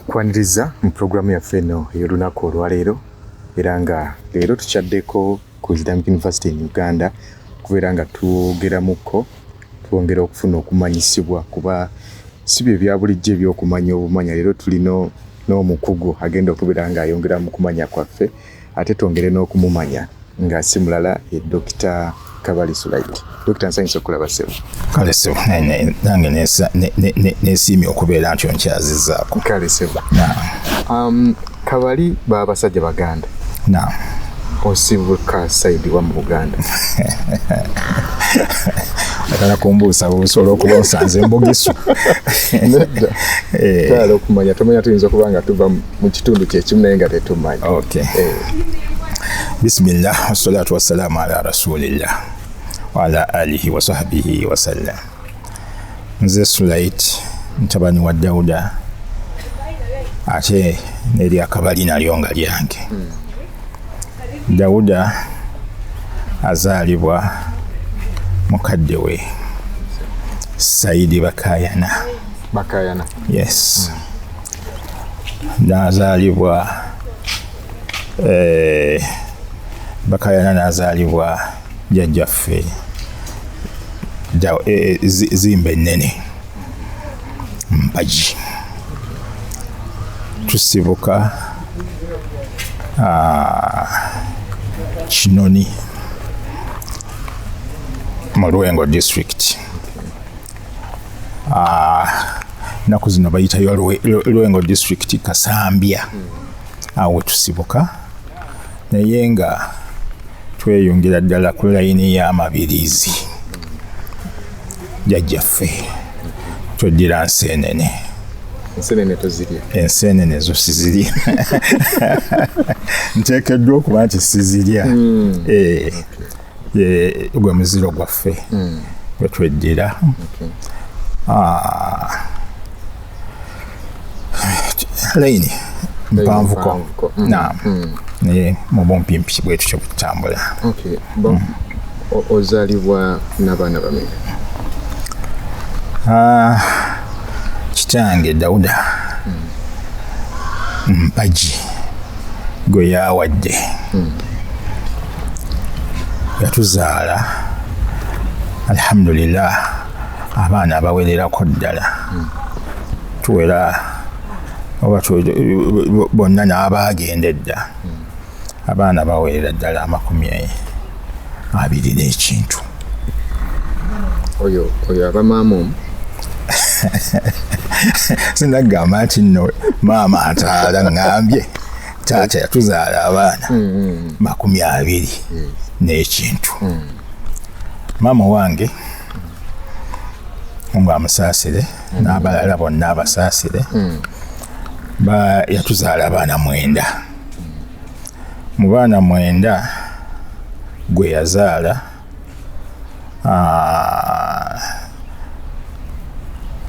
Tukwaniriza mu pulogulaamu yaffe eno ey'olunaku olwaleero era nga leero tukyaddeko ku Islamic University in Uganda okubeera nga twogeramukko twongera okufuna okumanyisibwa kuba si bye bya bulijjo eby'okumanya obumanya. Leero tulina n'omukugu agenda okubeera ng'ayongera mu kumanya kwaffe ate twongere n'okumumanya nga si mulala ye Dokita Kabali Sulait. Dokita, nsanyusa okulaba ssebo. Kale ssebo, nange nesiimye okubeera nti onkyazizaako. Kale ssebo. Kabali baba basajja Baganda. Naam. Osibuka side wa mu Buganda? Oyagala kumbuusa buusa olw'okuba osanze mbugisu? Nedda. Twagala okumanya, tumanya tuyinza okuba nga tuva mu kitundu kyekimu naye nga tetumanyi. Okay. Bismillah wassalatu wassalamu ala rasulillah wa ala alihi wa sahbihi wasallam. Nze Sulait mutabani wa Dauda, ate nerya Kabali nalyo nga lyange. Dauda azaalibwa mukadde we Saidi Bakayana. Bakayana. Yes. N'azaalibwa Bakayana, n'azaalibwa jjajjaffe Zimba Ennene Mpagi. Tusibuka Kinoni mu Lwengo district. Ennaku zino bayitayo Lwengo district Kasambya, awo tusibuka, naye nga tweyongera ddala ku layini y'Amabirizi. Jjajjaffe tweddira Nseenene. Ensenene tozirya? Enseenene zo sizirya, nteekeddwa okuba nti sizirya. Gwe muziro gwaffe gwe tweddira. Layini mpanvuko. Mpanvuko. Naam, naye mu bumpimpi bwe tutyo bwetutambula. Okay. Ozaalibwa n'abaana bameka? Kitange Dawuda Mpagi gwe yawadde yatuzaala, alhamdulillah, abaana abawererako ddala. Tuwera oba bonna n'abaagenda edda, abaana bawerera ddala 20 n'ekintu. Oyo aba maama omu? Sinagamba nti nno maama ataala, ŋŋambye taata yatuzaala abaana 20 n'ekintu. Maama wange nga amusaasire n'abalala bonna abasaasire, yatuzaala abaana 9. Mu baana 9 gwe yazaala,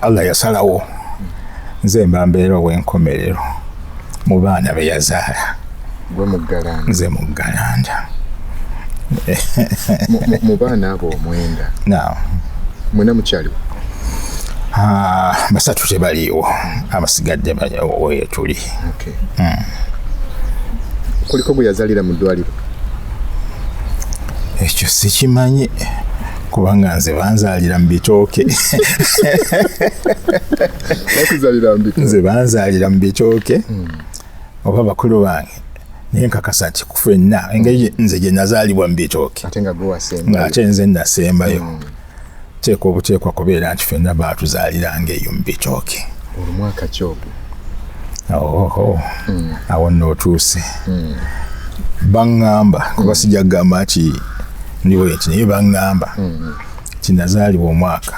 Allah yasalawo nze mba mbeera ow'enkomerero mu baana be yazaala. Gwe muggalanda? Nze muggalanda. Mu baana abo 9, Naam. mwena mukyaliwo? Basatu tebaliiwo, abasigadde we tuli. Okay. Kuliko gwe yazaalira mu ddwaliro? Ekyo sikimanyi kubanga nze banzaalira mu bitooke. Bakuzaalira mu bitooke? Nze banzaalira mu bitooke oba bakulu bange, naye nkakasa nti kufenna engeri nze gye nazaalibwa mu bitooke ate nga gwe wasembayo, ng'ate nze nasembayo, teekwa obuteekwa kubeera nti ffenna baatuzaaliranga eyo mu bitooke. Olwo mwaka ki ogwo? Oho, awo nno otuuse. Baŋŋamba, kuba sijja kugamba nti ndi bweti, naye baŋŋamba nti nazaalibwa omwaka,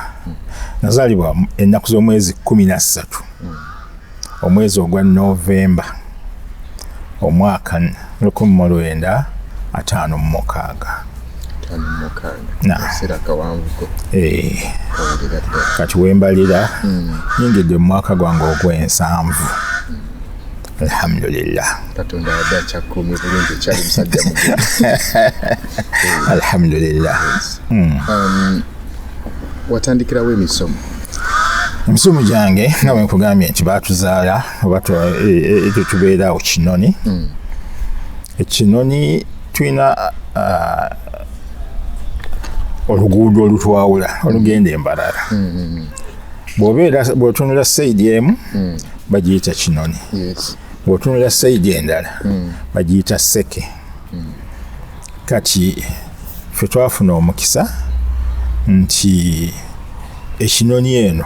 nazaalibwa ennaku z'omwezi 13, omwezi ogwa Novemba, omwaka 1956. 56. Na. Kaseera kawanvuko. Kawerera ddala. Kati wembalira nyingidde mu mwaka gwange ogw'ensanvu, alhamdulillah. Katonda abadde akyakkuumye bulungi, ekyali musajja mugumu. Alhamdulillah. Watandikirawo emisomo? Emisomo gyange nga bwe nkugambye nti baatuzaala oba tubeera awo Kinoni. Ekinoni tulina oluguudo olutwawula olugenda Embarara. Bw'obeera bw'otunula side emu bagiyita Kinoni, bw'otunula side endala bagiyita Seke. Kati ffe twafuna omukisa nti Ekinoni eno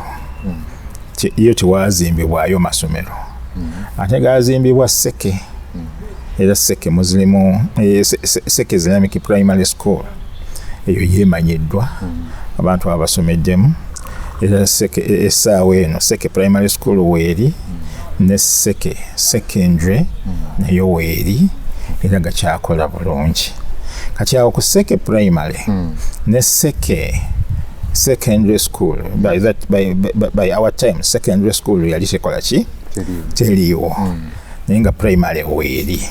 yo tewazimbibwayo masomero, ate gazimbibwa Seke. Era Seke Muslimu, Seke Islamic Primary School eyo yemanyiddwa abantu abasomeddemu. Era Seke essaawa eno Seke Primary School weeri ne Seke Secondary nayo weeri, era gakyakola bulungi. Kati awo ku Seke Primary ne Seke Secondary School, by our time secondary school yali tekola ki, teriiwo, naye nga primary weeri.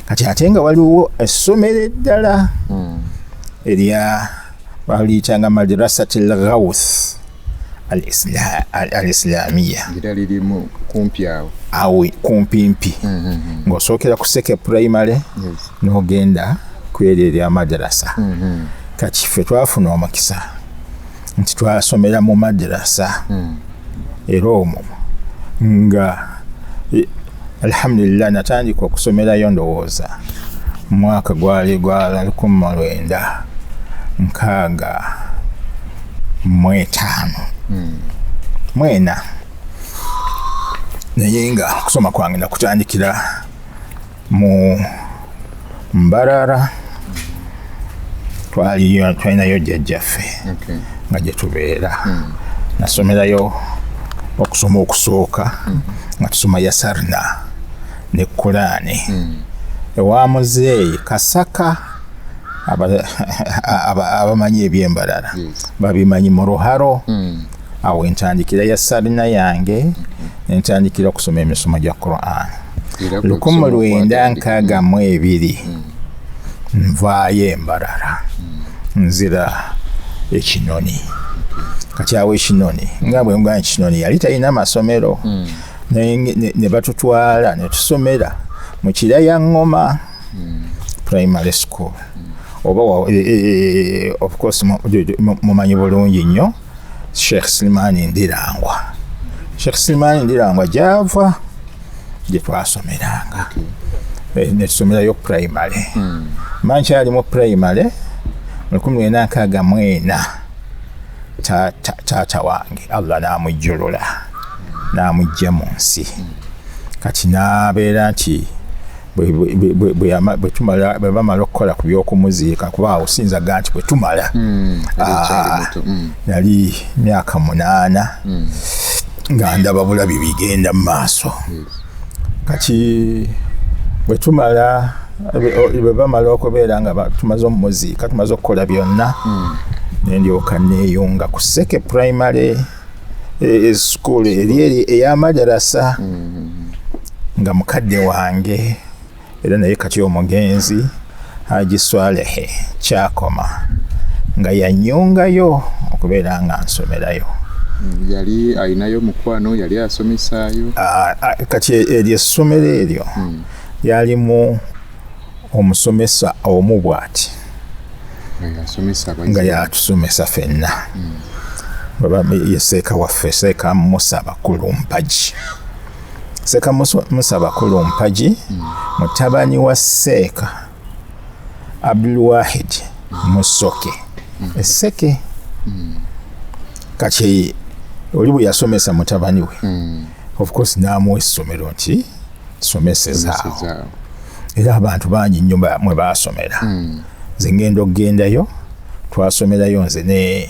Kati ate nga waliwo essomero eddala erya baliyitanga Madrasat al Ghauth al Islamiya. Era lirimu kumpi awo? Awo kumpimpi, ng'osookera ku Seke Primary n'ogenda kweri erya madrasa. Kati ffe twafuna omukisa nti twasomera mu madrasa, era omwo nga alhamdulillah natandika okusomerayo ndowooza mwaka gwali gwa 1965 mwena, naye nga okusoma kwange nakutandikira mu Mbarara. Twaliyo, twalinayo jjajjaffe nga gye tubeera. Nasomerayo okusoma okusooka nga tusoma Yasarna ne Kulaani ewa muzeeyi Kasaka. Abamanyi ebyembalala babimanyi mu Ruharo. Awo entandikira Yasarna yange, nentandikira okusoma emisomo gya Quran. Era kwe lukumi kusoma lwenda okwatandika. 62 nvaayo Embarara, nzira Ekinoni. Kati awo Ekinoni, nga bwe ngamba, Ekinoni yali talina masomero, naye ne batutwala ne tusomera mu Kiraya Ngoma Primary School. Oba of course mumanyi bulungi nnyo Sheikh Silimani Ndirangwa. Sheikh Silimani Ndirangwa gyava gye twasomeranga. Ne tusomerayo primary. Mba nkyali mu primary mu 1964, taata wange Allah n'amujjulula n'amujja mu nsi. Kati n'abeera nti bwe bamala okukola ku byokumuziika, kuba awo sinza ga nti bwe tumala Yali ekyali Ah, muto. Nali myaka 8 nga ndaba bulabi bigenda mu maaso. Kati bwe tumala, bwe bamala okubeera nga tumaze omumuziika, tumaze okukola byonna, nendyoka neeyunga ku Seke Primary School eri eri ey'amadarasa, nga mukadde wange era naye kati omugenzi Haji Swalehe Kyakoma nga yanyungayo okubeera nga nsomerayo. Yali alinayo mukwano, yali asomesaayo? Ah, ah, kati eryo essomero eryo lyalimu omusomesa omu bw'ati Nga yasomesa abayizi. Nga yatusomesa ffenna. Ye seeka waffe, Seeka Musa Bakulu Mpagi. Seeka Musa Bakulu Mpagi, mutabani wa Seeka Abdulwahid Musoke Eseke. Kati oli bwe yasomesa mutabani we, of course n'amuwa essomero nti somesezaawo. Somesezaawo. Era abantu bangi nnyo mwe baasomera. Nze ngenda okugendayo, twasomerayo nze ne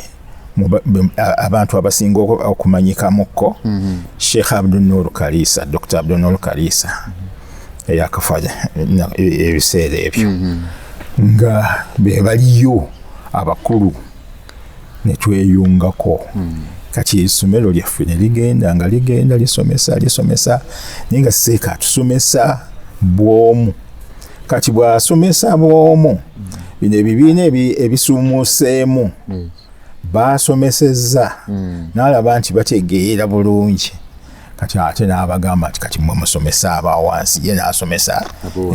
abantu abasinga okumanyikamukko, Sheikh Abdunur Kalisa, Dr Abdunur Kalisa eyakafa ebiseera ebyo, nga be baliyo abakulu ne tweyungako. Kati essomero lyaffe ne ligenda nga ligenda lisomesa lisomesa, naye nga seeka atusomesa bw'omu. Kati bw'asomesa bw'omu, bino ebibiina ebisumuuseemu. Basomesezza n'alaba nti bategeera bulungi, kati ate n'abagamba nti kati mwe musomesa aba wansi, ye n'asomesa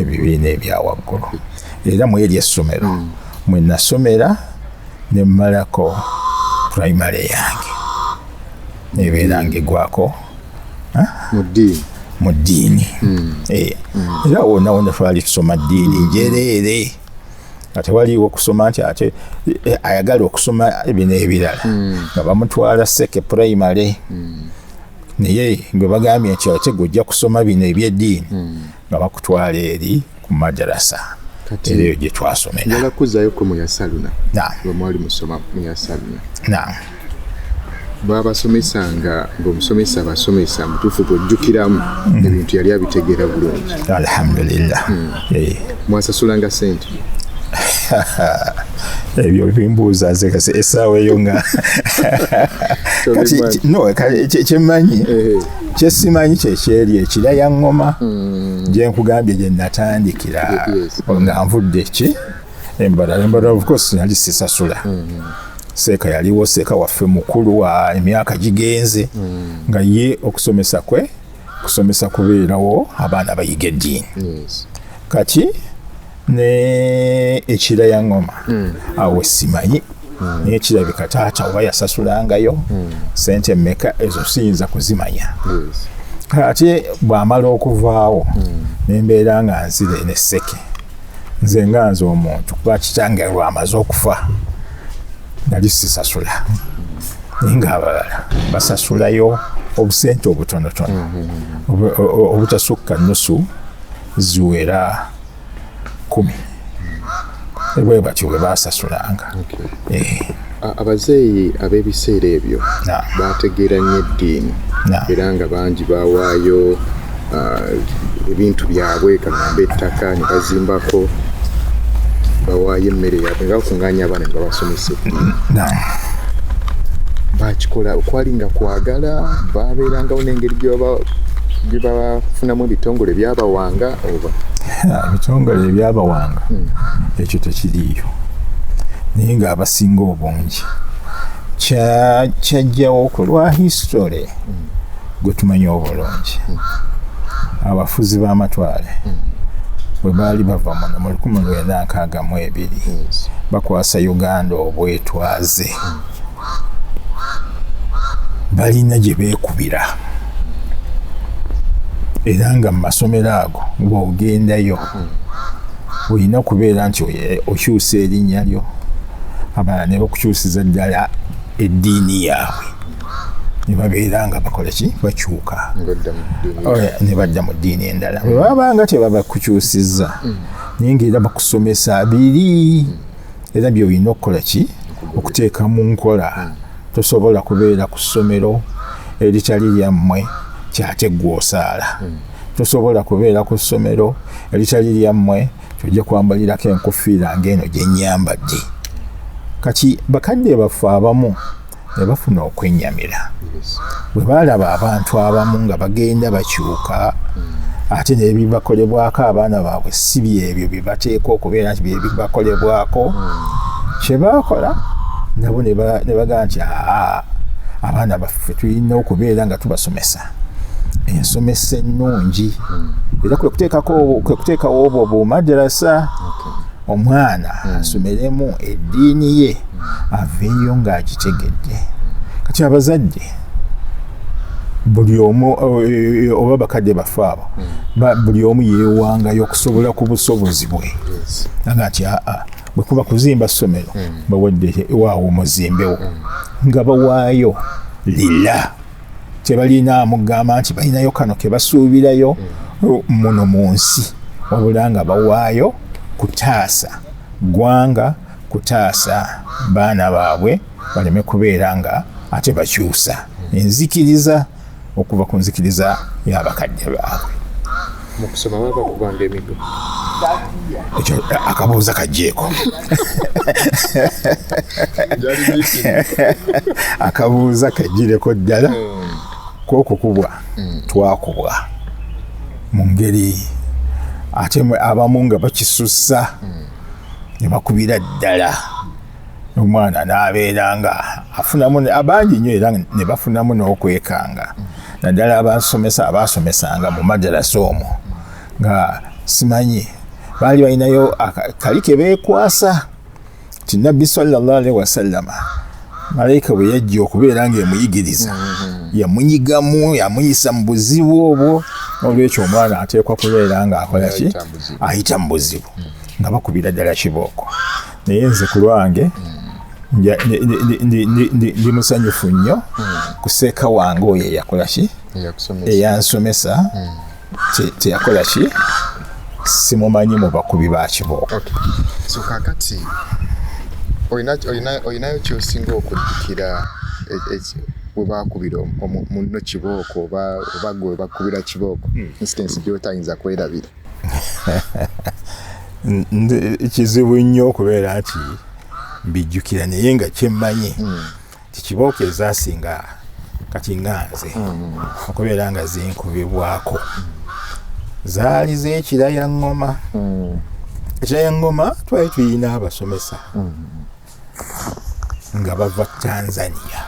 ebibiina ebya waggulu. Era mu eri essomero mwe nasomera ne mmalako primary yange, nebeera ngegwako mu ddiini. Era wonna wonna twali tusoma ddiini njereere, nga tewaliiwo okusoma nti ate ayagala okusoma bino ebirala, nga bamutwala Seke Primary. Naye gwe bagambye nti ate gwe kusoma bino ebyeddiini, nga bakutwala eri ku madarasa, era eyo gye twasomera. Njagala kuzzaayo mu Yasaluna, bwe mwali musoma mu Yasaluna. Naam. Babasomesanga ng'omusomesa abasomesa mutuufu, bw'ojjukiramu ebintu yali abitegeera bulungi? Alhamdulillah. Mwasasulanga sente? Ebyo bimbuuza nze kasi essaawa eyo nga kati no kyemmanyi, kyesimanyi kyekyeri ekira ya ngoma gye nkugambye gye natandikira nga nvudde ki Embalala. Embalala of course nali sisasula. Seeka yaliwo, seeka waffe mukulu wa emyaka gigenze, nga ye okusomesa kwe kusomesa kubeerawo abaana bayiga eddiini. Kati ne ekira ya ngoma awo simanyi, naye kirabika taata oba yasasulangayo sente mmeka, ezo siyinza kuzimanya. Ate bw'amala okuvaawo, nembeera nga nzire nesseke, nze nga nze omuntu, kuba kitange lwamaze okufa nali sisasula, naye ng'abalala basasulayo obusente obutonotono obutasukka nusu ziwera 10, bwe batyo bwe basasulanga. Abazeeyi ab'ebiseera ebyo bategeera nnyo eddiini, era nga bangi bawaayo ebintu byabwe, kaŋŋambe ettaka ne bazimbako, bawaayo emmere yaabwe nga bakuŋŋaanya abaana ne babasomesa eddiini. Bakikola kwali nga kwagala, babeerangawo n'engeri gye bafunamu ebitongole byabawanga oba? Ebitongole ebyabawanga ekyo tekiriiyo, naye ng'abasinga obungi kyajjawo ku lwa history gwe tumanyi obulungi. Abafuzi b'amatwale bwe baali bava muno mu 1962 bakwasa Uganda obwetwaze, balina gye beekubira, era nga mu masomero ago bw'ogendayo olina kubeera nti okyusa erinnya lyo, abalala ne bakukyusiza ddala eddiini yaabwe, ne babeera nga bakola ki, bakyuka ne badda mu ddiini endala. Bwe baba nga tebabakukyusizza, naye ng'era bakusomesa biri, era by'olina okukola ki, okuteeka mu nkola. Tosobola kubeera ku ssomero eritali lyammwe kyate ggwe osaala. Tosobola kubeera ku ssomero eritali lyammwe tojja kwambalirako enkofiira ng'eno gye nnyambadde. Kati bakadde baffe abamu ne bafuna okwennyamira bwe baalaba abantu abamu nga bagenda bakyuka, ate n'ebibakolebwako abaana baabwe si byebyo bye bateekwa okubeera nti bye bibakolebwako. Kye baakola nabo ne bagamba nti aa, abaana baffe tulina okubeera nga tubasomesa ensomesa ennungi, era kwe kuteekawo obwo bumadarasa, omwana asomeremu eddiini ye aveeyo ng'agitegedde. Kati abazadde buli omu oba bakadde baffe abo buli omu yeewangayo okusobola ku busobozi bwe, aga nti aa, bwe kuba kuzimba ssomero bawadde waawo muzimbewo, nga bawaayo lila, tebalina mugamba nti balinayo kano ke basuubirayo muno mu nsi, wabula nga bawaayo kutaasa ggwanga, kutaasa baana baabwe baleme kubeera nga ate bakyusa enzikiriza okuva ku nzikiriza y'abakadde baabwe. Mu kusoma babakubanga emigo? Ekyo akabuuza kajjeeko, akabuuza kajjireko ddala. Kwokukubwa twakubwa mu ngeri ate abamu nga bakisussa ne bakubira ddala. Omwana n'abeera nga afunamu abangi nnyo era ne bafunamu n'okwekanga, naddala abasomesa abaasomesanga mu madarasa omwo, nga simanyi baali balinayo kali ke beekwasa nti Nabbi sallallahu alaihi wasallama malayika bwe yajja okubeera ng'emuyigiriza yamunyigamu, yamuyisa mu buzibu obwo. N'olwekyo omwana ateekwa kubeera ng'akola ki? Ayita mu buzibu, nga bakubira ddala kibooko. Naye nze ku lwange ndi musanyufu nnyo ku seeka wange oyo eyakola ki, eyansomesa, teyakola ki, simumanyi mu bakubi ba kibooko. So kakati olinayo kyosinga okujjukira bwe bakubira munno kibooko oba gwe bakubira kibooko, instance gyotayinza kwerabira? Kizibu nnyo okubeera nti mbijjukira, naye nga kyemmanyi ti kibooko ezasinga kati nga nze okubeera nga zinkubibwako zaali z'ekiraya ŋŋoma. Ekiraya ŋŋoma twali tuyina abasomesa nga bava Tanzania.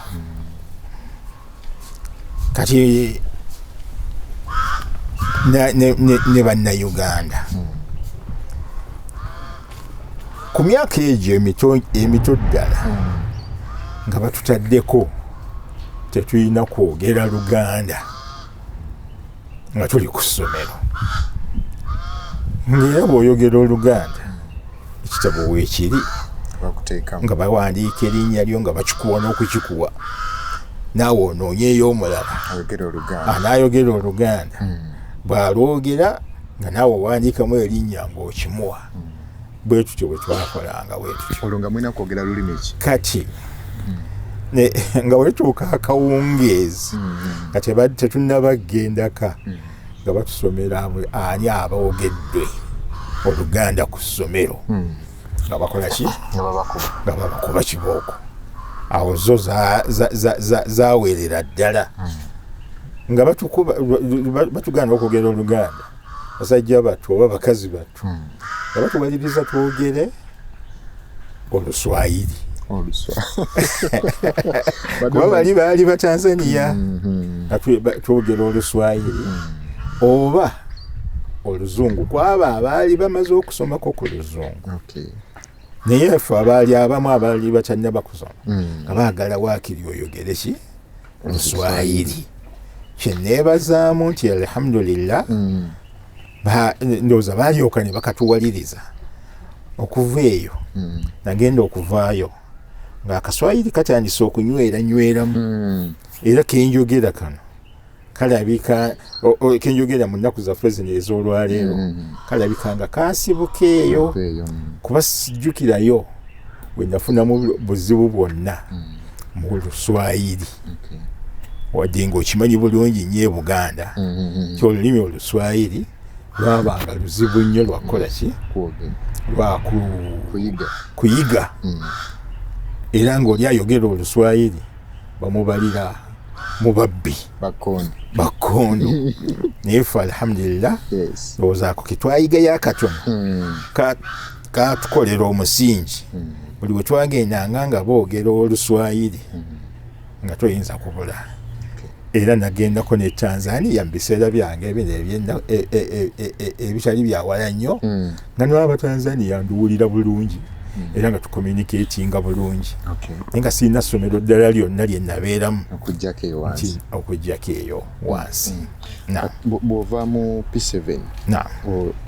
Kati ne Bannayuganda ku myaka egyo emito ddala nga batutaddeko tetulina kwogera Luganda nga tuli ku ssomero, ngaera bw'oyogera Oluganda ekitabo weekiri nga bawandiika erinnya lyo, nga bakikuwa n'okukikuwa, naawe onoonyeeyo omulala anaayogera Oluganda. Bw'alwogera nga naawe owandiikamu erinnya ng'okimuwa. Bwe tutyo bwe twakolanga, bwe tutyo. Olwo nga mulina kwogera lulimi ki? Kati nga wetuuka akawungeezi nga tetunnaba kugendaka, nga batusomera ani aboogedde Oluganda ku ssomero, nga bakola ki? Nga babakuba kibooko. Awo zo zawerera ddala nga batugaana okwogera Oluganda, basajja battu oba bakazi battu, nga batuwaliriza twogere Oluswayiri, kuba bali baali Batanzania, nga twogera Oluswayiri oba Oluzungu kwabo abaali bamaze okusomako ku Luzungu. Naye ffe abaali abamu abaali batannaba kusoma nga baagala waakiri oyogere ki? Oluswayiri. Kyeneebazaamu nti alhamdulillah, ndowooza baalyoka ne bakatuwaliriza okuva eyo. Nagenda okuvaayo ng'Akaswayiri katandise okunywera nyweramu, era kenjogera kano kalabika kenjogera mu nnaku zaffe zino ez'olwaleero kalabika nga kasibuka eyo, kuba sijjukirayo bwe nafunamu buzibu bwonna mu Luswayiri, wadde ng'okimanyi bulungi nnyo e Buganda ti olulimi Oluswayiri lwabanga luzibu nnyo lwakukola ki? Lwakuyiga. Era ng'oli ayogera Oluswayiri bamubalira mu babbi, bakkondo. Naye ffe alhamdulillah, ndowooza ako ketwayigayo akatono katukolera omusingi. Buli bwe twagendanga nga boogera Oluswayiri nga toyinza kubula. Era nagendako ne Tanzania mu biseera byange bino ebitali byawala nnyo, nga n'Abatanzania nduwulira bulungi era nga tucommunicatinga bulungi, naye nga sirina ssomero ddala lyonna lye nabeeramu okuggyako eyo wansi. Bw'ova mu P7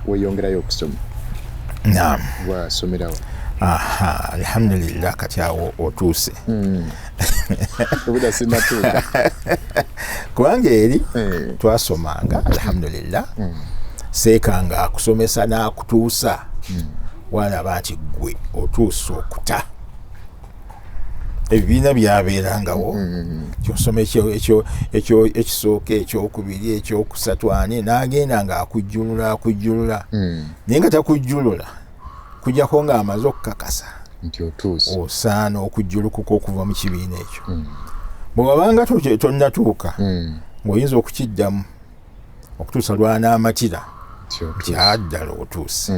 weeyongerayo okusoma? Naam. Wasomerawo? Aha, alhamdulillah, kati awo otuuse. Obudda sinnatuuka. Kubanga eri twasomanga alhamdulillah, seeka nga akusomesa n'akutuusa walaba nti gwe otuuse okuta ebibiina byabeerangawo, kyosoma ekyo ekisooka, ekyokubiri, ekyokusatu, ani n'agenda ng'akujjulula akujjulula, naye nga takujjulula kujjako ng'amaze okukakasa nti otuuse, osaana okujjulukuka okuva mu kibiina ekyo. Bwe wabanga tonnatuuka, ng'oyinza okukiddamu okutuusa lwanaamatira nti addala otuuse.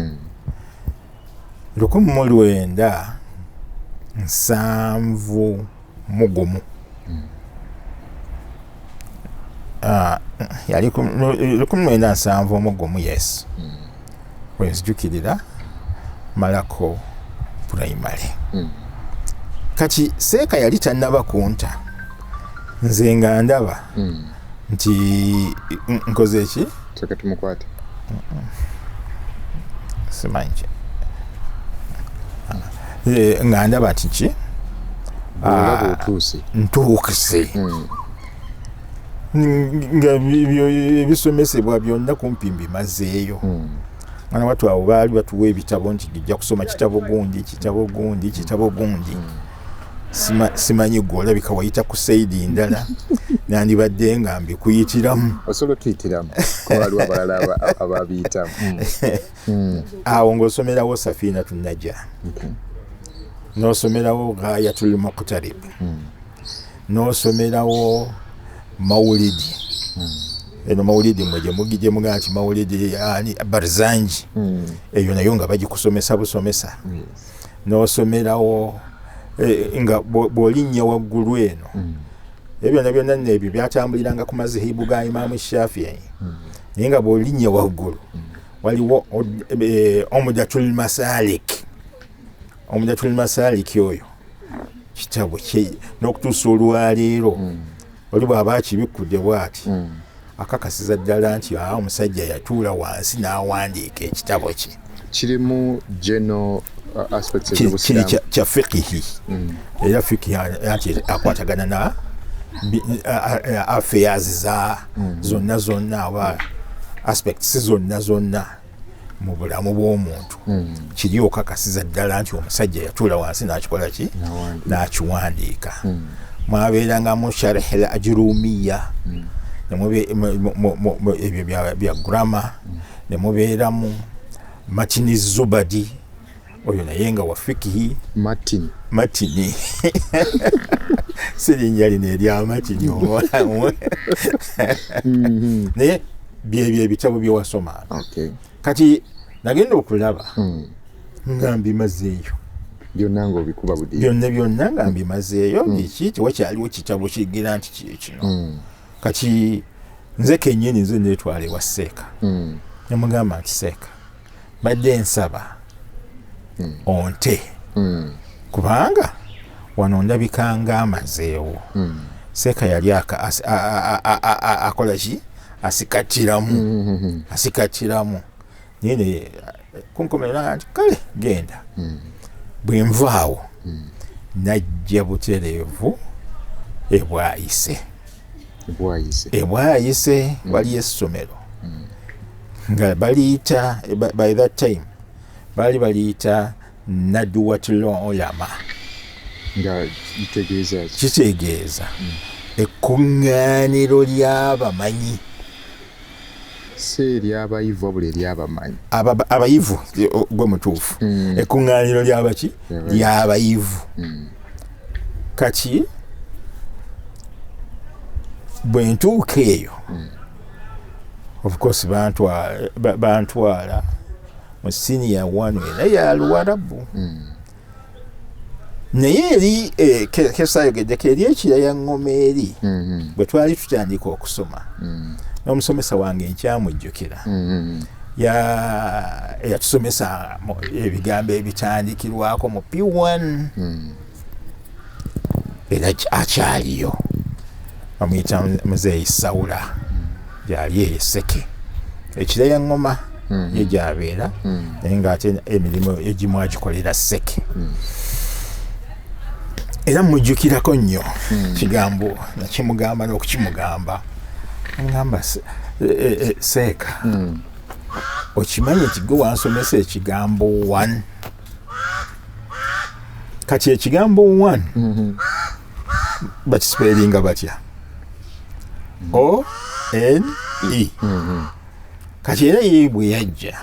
19 71. Yali 1971, yes. Wenzijukirira malako primary. Kati seeka yali tannaba kunta, nze nga ndaba nti nkoze eki? Soka tumukwate. Simanyi ki. Nga ndaba nti ki? Bw'olaba otuuse. Ntuukise. Nga ebisomesebwa byonna kumpi mbimazeeyo. Mwana wattu awo baali batuwa ebitabo nti gijja kusoma kitabo gundi, kitabo gundi, kitabo gundi. Simanyi gwe olabika wayita ku side ndala, nandibadde nga mbikuyitiramu. Osobola otuyitiramu, kuba waliwo abalala ababiyitamu. Awo ng'osomerawo Safiina Tunajja, n'osomerawo Ghayatul Muqtarib, n'osomerawo Mawulidi. Eno Mawulidi mwe gye mugamba nti Mawulidi ani Barzanji, eyo nayo nga bagikusomesa busomesa. N'osomerawo nga bw'olinnya waggulu eno, ebyo byonna byonna nno ebyo byatambuliranga ku mazihibu ga Imaamu Shafii. Naye nga bw'olinnya waggulu waliwo Omudatul Masalik. Omudatul Masalik oyo kitabo kye n'okutuusa olwaleero oli bw'aba akibikkudde bw'ati, akakasiza ddala nti omusajja yatuula wansi n'awandiika ekitabo kye. Kirimu general aspects Kiri ez'obusiraamu. Kya fikihi, era fikihi anti akwatagana na affairs za zonna zonna oba aspects zonna zonna mu bulamu bw'omuntu. Kiri okakasiza ddala nti omusajja yatuula wansi n'akikola ki? N'awandiika. N'akiwandiika. Mwabeerangamu Sharh al Ajrumiya, ebyo bya grammar, ne mubeeramu Matini Zubadi, oyo naye nga wa fikihi. Martin. Matini sirinnya lino erya Matini oba naye byebyo ebitabo byewasoma. Kati nagenda okulaba nga mbimazeeyo. Byonna ng'obikuba budi. Byonna byonna nga mbimazeeyo, biki, tewakyaliwo kitabo kigira nti kikino. Kati nze kennyini nze neetwala ewa seeka, nemugamba nti, "Seeka, mbadde nsaba onte, kubanga wano ndabika nga amazeewo." Seeka yali akola ki, asikatiramu asikatiramu, naye kunkomerera nti, "Kale genda." Bwe nvaawo najja butereevu ebwayise. Bwayise. Ebwayise waliyo essomero nga baliyita, by that time baali baliyita Naduwatul Ulama. Nga kitegeeza ki? Kitegeeza ekkuŋŋaaniro ly'abamanyi. Si eryabayivu wabula eryabamanyi. Abayivu gwe mutuufu. Ekkuŋŋaaniro lyabaki? Ly'abayivu. Ly'abayivu. Kati bwe ntuuka eyo, of course bantwala mu senior one, era ya Luwarabu. Naye eri kesayogeddeko eri ekiraya ŋŋoma eri bwe twali tutandika okusoma n'omusomesa wange nkyamujjukira, yatusomesa ebigambo ebitandikirwako mu P1, era akyaliyo, bamuyita Muzeeyi Sawula, gyali eyo Esseke ekiraya ŋŋoma ye gyabeera, naye ng'ate emirimu egimu agikolera Sseke. Era mujjukirako nnyo kigambo nakimugamba n'okukimugamba, ngamba, "Seeka, okimanyi nti gwe wansomesa ekigambo one? Kati ekigambo one bakisipeeringa batya? O N E." Kati era ye bwe yajja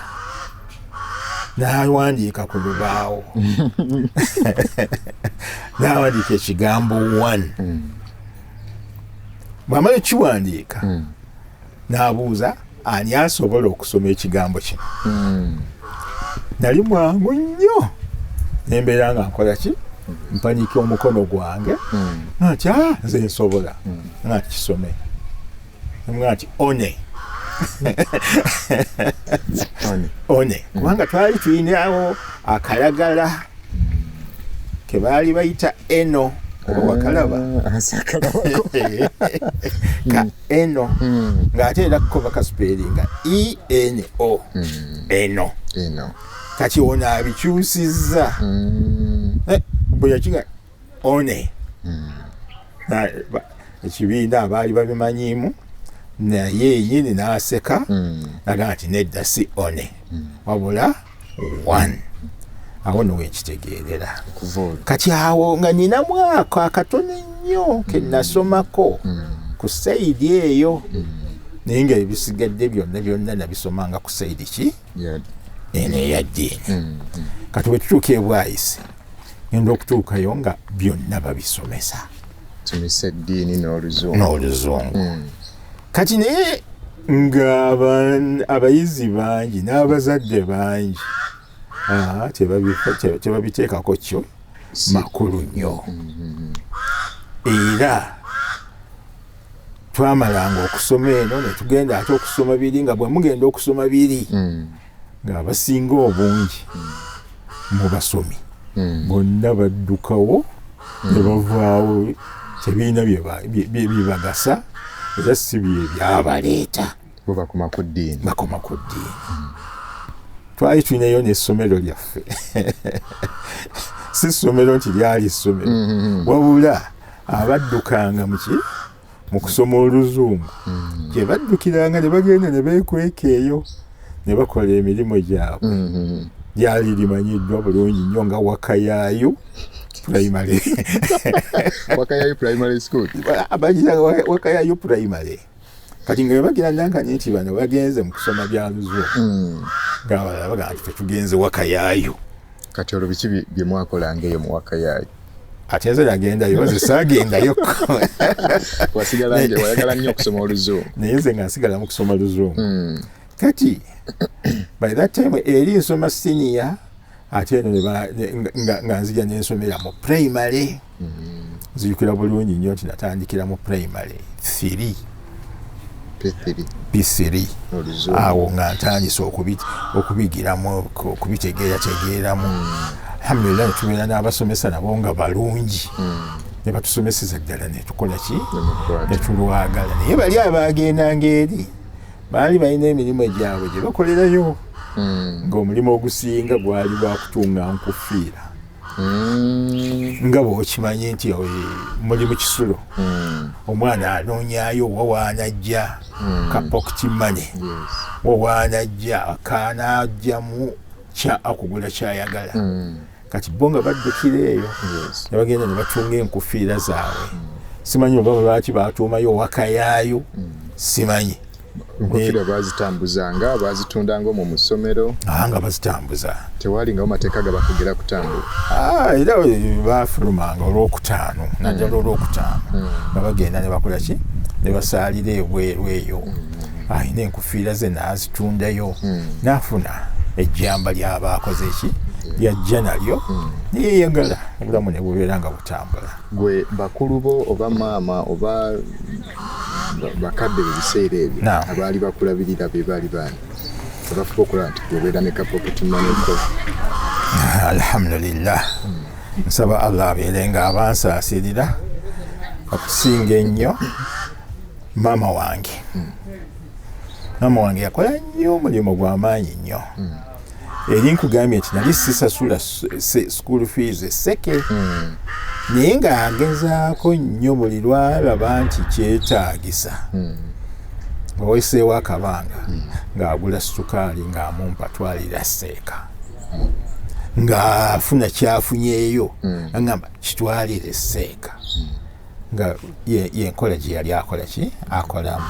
n'awandiika ku lubaawo, n'awandiika ekigambo one. Bw'amala ekiwandiika n'abuuza, "Ani asobola okusoma ekigambo kino?" Nali mwangu nnyo, nembeera nga nkola ki? Mpanika omukono gwange nti ah, nze nsobola nga kisome nga nti one one kubanga twali tulinawo akalagala kebaali bayita eno oba wakalaba Ah, ka eno ng'ate era ko bakasipeeringa eno eno. Eno. Kati ono abikyusizza. Bwe yakiga one. Ekibiina abaali babimanyiimu naye yenyini n'aseka naga nti nedda, si one wabula one. Awo no wenkitegeerera. Kuva olwo. Kati awo nga ninamu ako akatono ennyo ke nasomako ku side eyo, naye nga ebisigadde byonna byonna nabisomanga ku side ki? Eno eya ddiini. Kati bwe tutuuka ebwayise, ngenda okutuukayo nga byonna babisomesa. Tumisa eddiini n'oluzungu. N'oluzungu. Kati naye nga abayizi bangi n'abazadde bangi tebabiteekako kyo makulu nnyo. Era twamalanga okusoma eno ne tugenda ate okusoma biri, nga bwe mugenda okusoma biri ng'abasinga obungi mu basomi bonna baddukawo ne bavaawo, tebiina bye bagasa era si bye byabaleeta. Bo bakoma ku ddiini. Bakoma ku ddiini. Twali tulinayo n'essomero lyaffe, si ssomero nti lyali ssomero, wabula abaddukanga muki mu kusoma oluzungu gye baddukiranga ne bagenda ne beekweka eyo ne bakola emirimu gyabwe. Lyali limanyiddwa bulungi nnyo nga Wakayaayu Primary. Wakayayu Primary School. Bagira Wakayayu Primary. Kati nga bagira nankanye nti bano bagenze mu kusoma bya luzungu, ng'abalala bagamba nti fetugenze Wakayaayu. Kati olwo biki bye mwakolanga eyo mu Wakayaayu? Ate nze nagendayo? Nze saagendayo. Wasigala nje wayagala nnyo okusoma oluzungu. Naye nze nga nsigala mu kusoma luzungu. Kati by that time eri nsoma senior, ate eno nga nzija nensomera mu primary. Nzijukira bulungi nnyo nti natandikira mu primary 3. P3. P3. Oluzungu. Awo nga ntandise okubigiramu, okubitegeerategeeramu. Alhamdulillah, netubeera n'abasomesa nabo nga balungi ne batusomeseza ddala netukola ki? Nemukwata. Netulwagala. Naye bali abagendanga eri baali balina emirimu gyabwe gye bakolerayo, ng'omulimu ogusinga gwali gwa kutunga nkufiira. Nga bw'okimanyi nti muli mu kisulo, omwana anoonyaayo wa waanajja ka pocket money, wa waanajja kaanaajjamu kya akugula kyayagala. Kati bo nga baddukira eyo ne bagenda ne batunga enkufiira zaabwe. Simanyi oba lwaki batuumayo Wakayaayo, simanyi. Enkofiira bazitambuzanga, bazitundanga omwo mu ssomero? Nga bazitambuza. Tewalingawo mateeka gabakugira kutambula? Ah, era bafulumanga olwokutaano, naddala olwokutaano, nga bagenda ne bakola ki, ne basaalira ebweru eyo. Alina enkufiira ze n'azitundayo n'afuna ejjamba lyaba akoze ki, lyajja nalyo neyeyagala, obulamu ne bubeera nga butambula. Gwe bakulu bo oba maama oba bakadde mu biseera ebyo abaali bakulabirira be baali baani abafuba okulaba nti gweobeera ne ka pocket money ko? Alhamdulillah, nsaba Allah abeere nga abansaasirira. Okusinga ennyo maama wange. Maama wange yakola nnyo omulimu gw'amaanyi nnyo. Eri nkugambye nti nali sisasula school fees eseke, naye ng'agezaako nnyo buli lwalaba nti kyetaagisa, oweseewo akabanga, ng'agula sukaali ng'amumpa, twalira seeka. Ng'afuna kyafunyeeyo agamba kitwalire seeka, nga yenkola gye yali akola ki akolamu.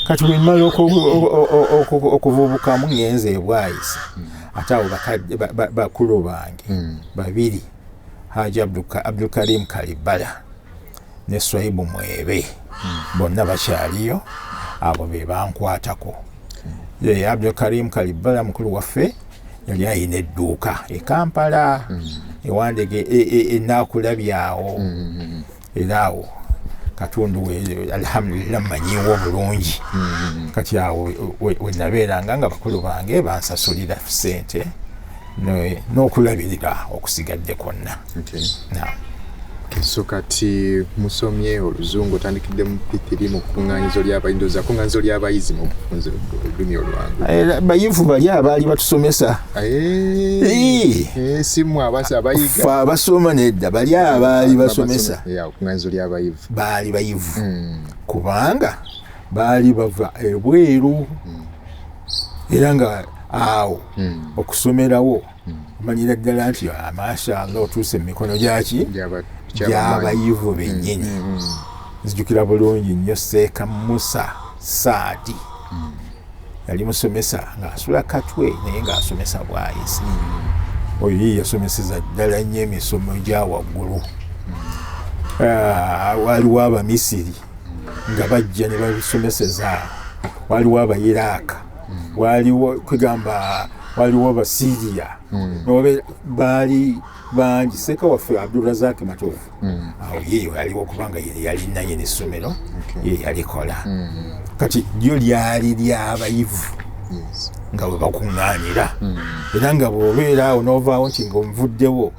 Kati bwemmala okuvubukamu ngenze ebwayise, ate abo bakulu bange babiri, Haji Abdulkarim Kalibala ne Swaibu Mwebe, bonna bakyaliyo. Abo be bankwatako. Abdulkarim Kalibala mukulu waffe yali ayina edduuka e Kampala. Ewandege enaakulabyawo era awo katundu alhamdulillah mmanyiwo bulungi. Kati awo wenabeeranga nga bakulu bange bansasulira sente n'okulabirira okusigadde kwonna. So kati musomye oluzungu, otandikidde mu P3 mu kuŋŋaanyizo ly'abayizi, kuŋŋaanyizo ly'abayizi mu bufunze olulimi olwangu. Bayivu bali abaali batusomesa. Si mmwe abayiga. Ffe abasoma nedda, bali abaali basomesa. Kuŋŋaanyizo ly'abayivu. Baali bayivu. Kubanga baali bava ebweru. Era nga awo okusomerawo omanyira ddala nti mashallah otuuse mu mikono gyaki gy'abayivu bennyini. Nzijukira bulungi nnyo Seeka Musa Saadi yali musomesa ng'asula Katwe naye ng'asomesa Bwayisi. Oyo ye yasomeseza ddala nnyo emisomo gya waggulu. Waliwo Abamisiri nga bajja ne babisomeseza, waliwo Abayiraaka, waliwo kwegamba waliwo Abasiria, baali bangi. Seeka waffe Abdulrazak Matovu awo ye yaliwo kubanga yali nannyini essomero, ye yalikola. Kati lyo lyali ly'abayivu nga bwe bakuŋŋaanira, era nga bw'obeera awo n'ovaawo nti ng'onvuddewo,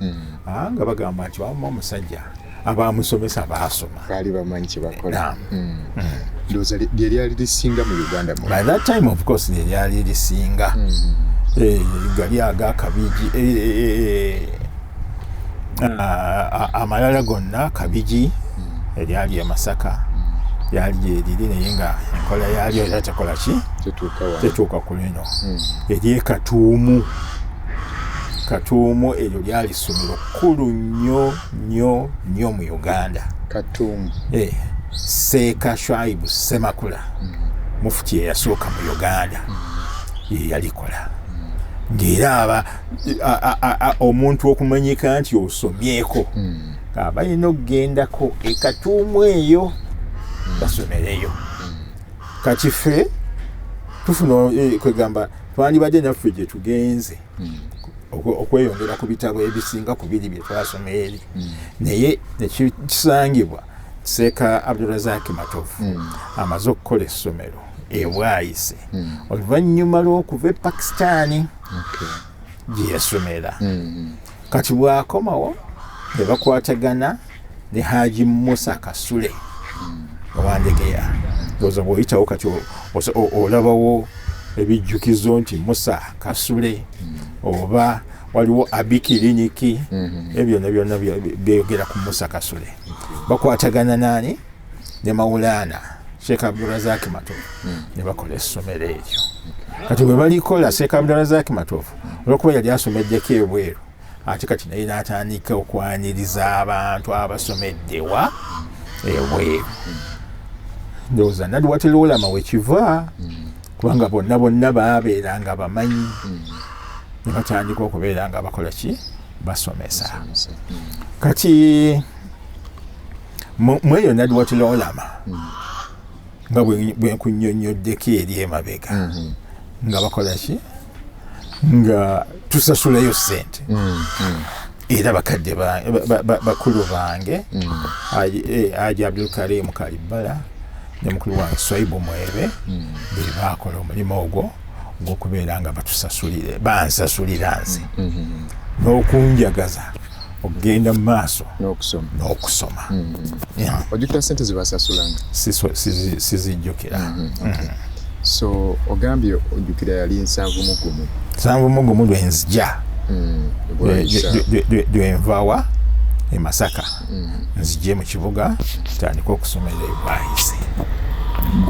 nga bagamba nti wamma omusajja abamusomesa baasoma, baali bamanyi kye bakola. Ndowooza lye lyali lisinga mu Uganda. By that time of course lye lyali lisinga. Gali agakabiji amalala gonna, Kabigi eryali e Masaka lyali gyeriri, naye nga enkola yalyo era tekola ki, tetuuka ku lino ery'e Katuumu. Katuumu eryo lyali ssomero kkulu nnyo nnyo nnyo mu Uganda. Katuumu. Seeka Shwaibu Semakula, mufuti eyasooka mu Uganda, ye yalikola. Ng'era aba omuntu okumanyika nti osomyeko abalina okugendako e Katuumu eyo basomereyo. Kati ffe tufuna kwegamba twandibadde naffe gye tugenze okweyongera ku bitabo ebisinga ku biri bye twasoma eri, naye nekisangibwa Seeka Abdulrazak Matovu amaze okukola essomero ebwayise oluvannyuma lw'okuva e Pakistan gye yasomera. Kati bw'akomawo ne bakwatagana ne Haji Musa Kasule owandegeya. Ndowooza bw'oyitawo kati olabawo ebijjukizo nti Musa Kasule oba waliwo Abi Kiriniki, ebyo byonna byonna byeyogera ku Musa Kasule. Bakwatagana nani ne Maulana Sheikh Abdulrazak Matovu ne bakola essomero eryo. Kati bwe balikola, Sheikh Abdulrazak Matovu olwokuba yali asomeddeko ebweru, ate kati naye n'atandika okwaniriza abantu abasomeddewa ebweru. Ndowooza Nadwatul Ulama wekiva, kubanga bonna bonna baabeera nga bamanyi ne batandika okubeera nga bakola ki, basomesa. Kati mu eyo Nadwatul Ulama nga bwe nkunnyonnyoddeko eri emabega, nga bakola ki, nga tusasulayo ssente. Era bakadde bakulu bange Haji Abdulkarim Kalibbala ne mukulu wange Swaibu Mwebe be baakola omulimu ogwo ogw'okubeera nga batusasulire, bansasulira nze n'okunjagaza okugenda mu maaso n'okusoma. Ojjukira sente zebasasulanga? Sizijjukira. So ogambye ojjukira yali 71? 71 lwenzija, lwenvawa e Masaka nzije mu kibuga tandika okusomera ebwayise.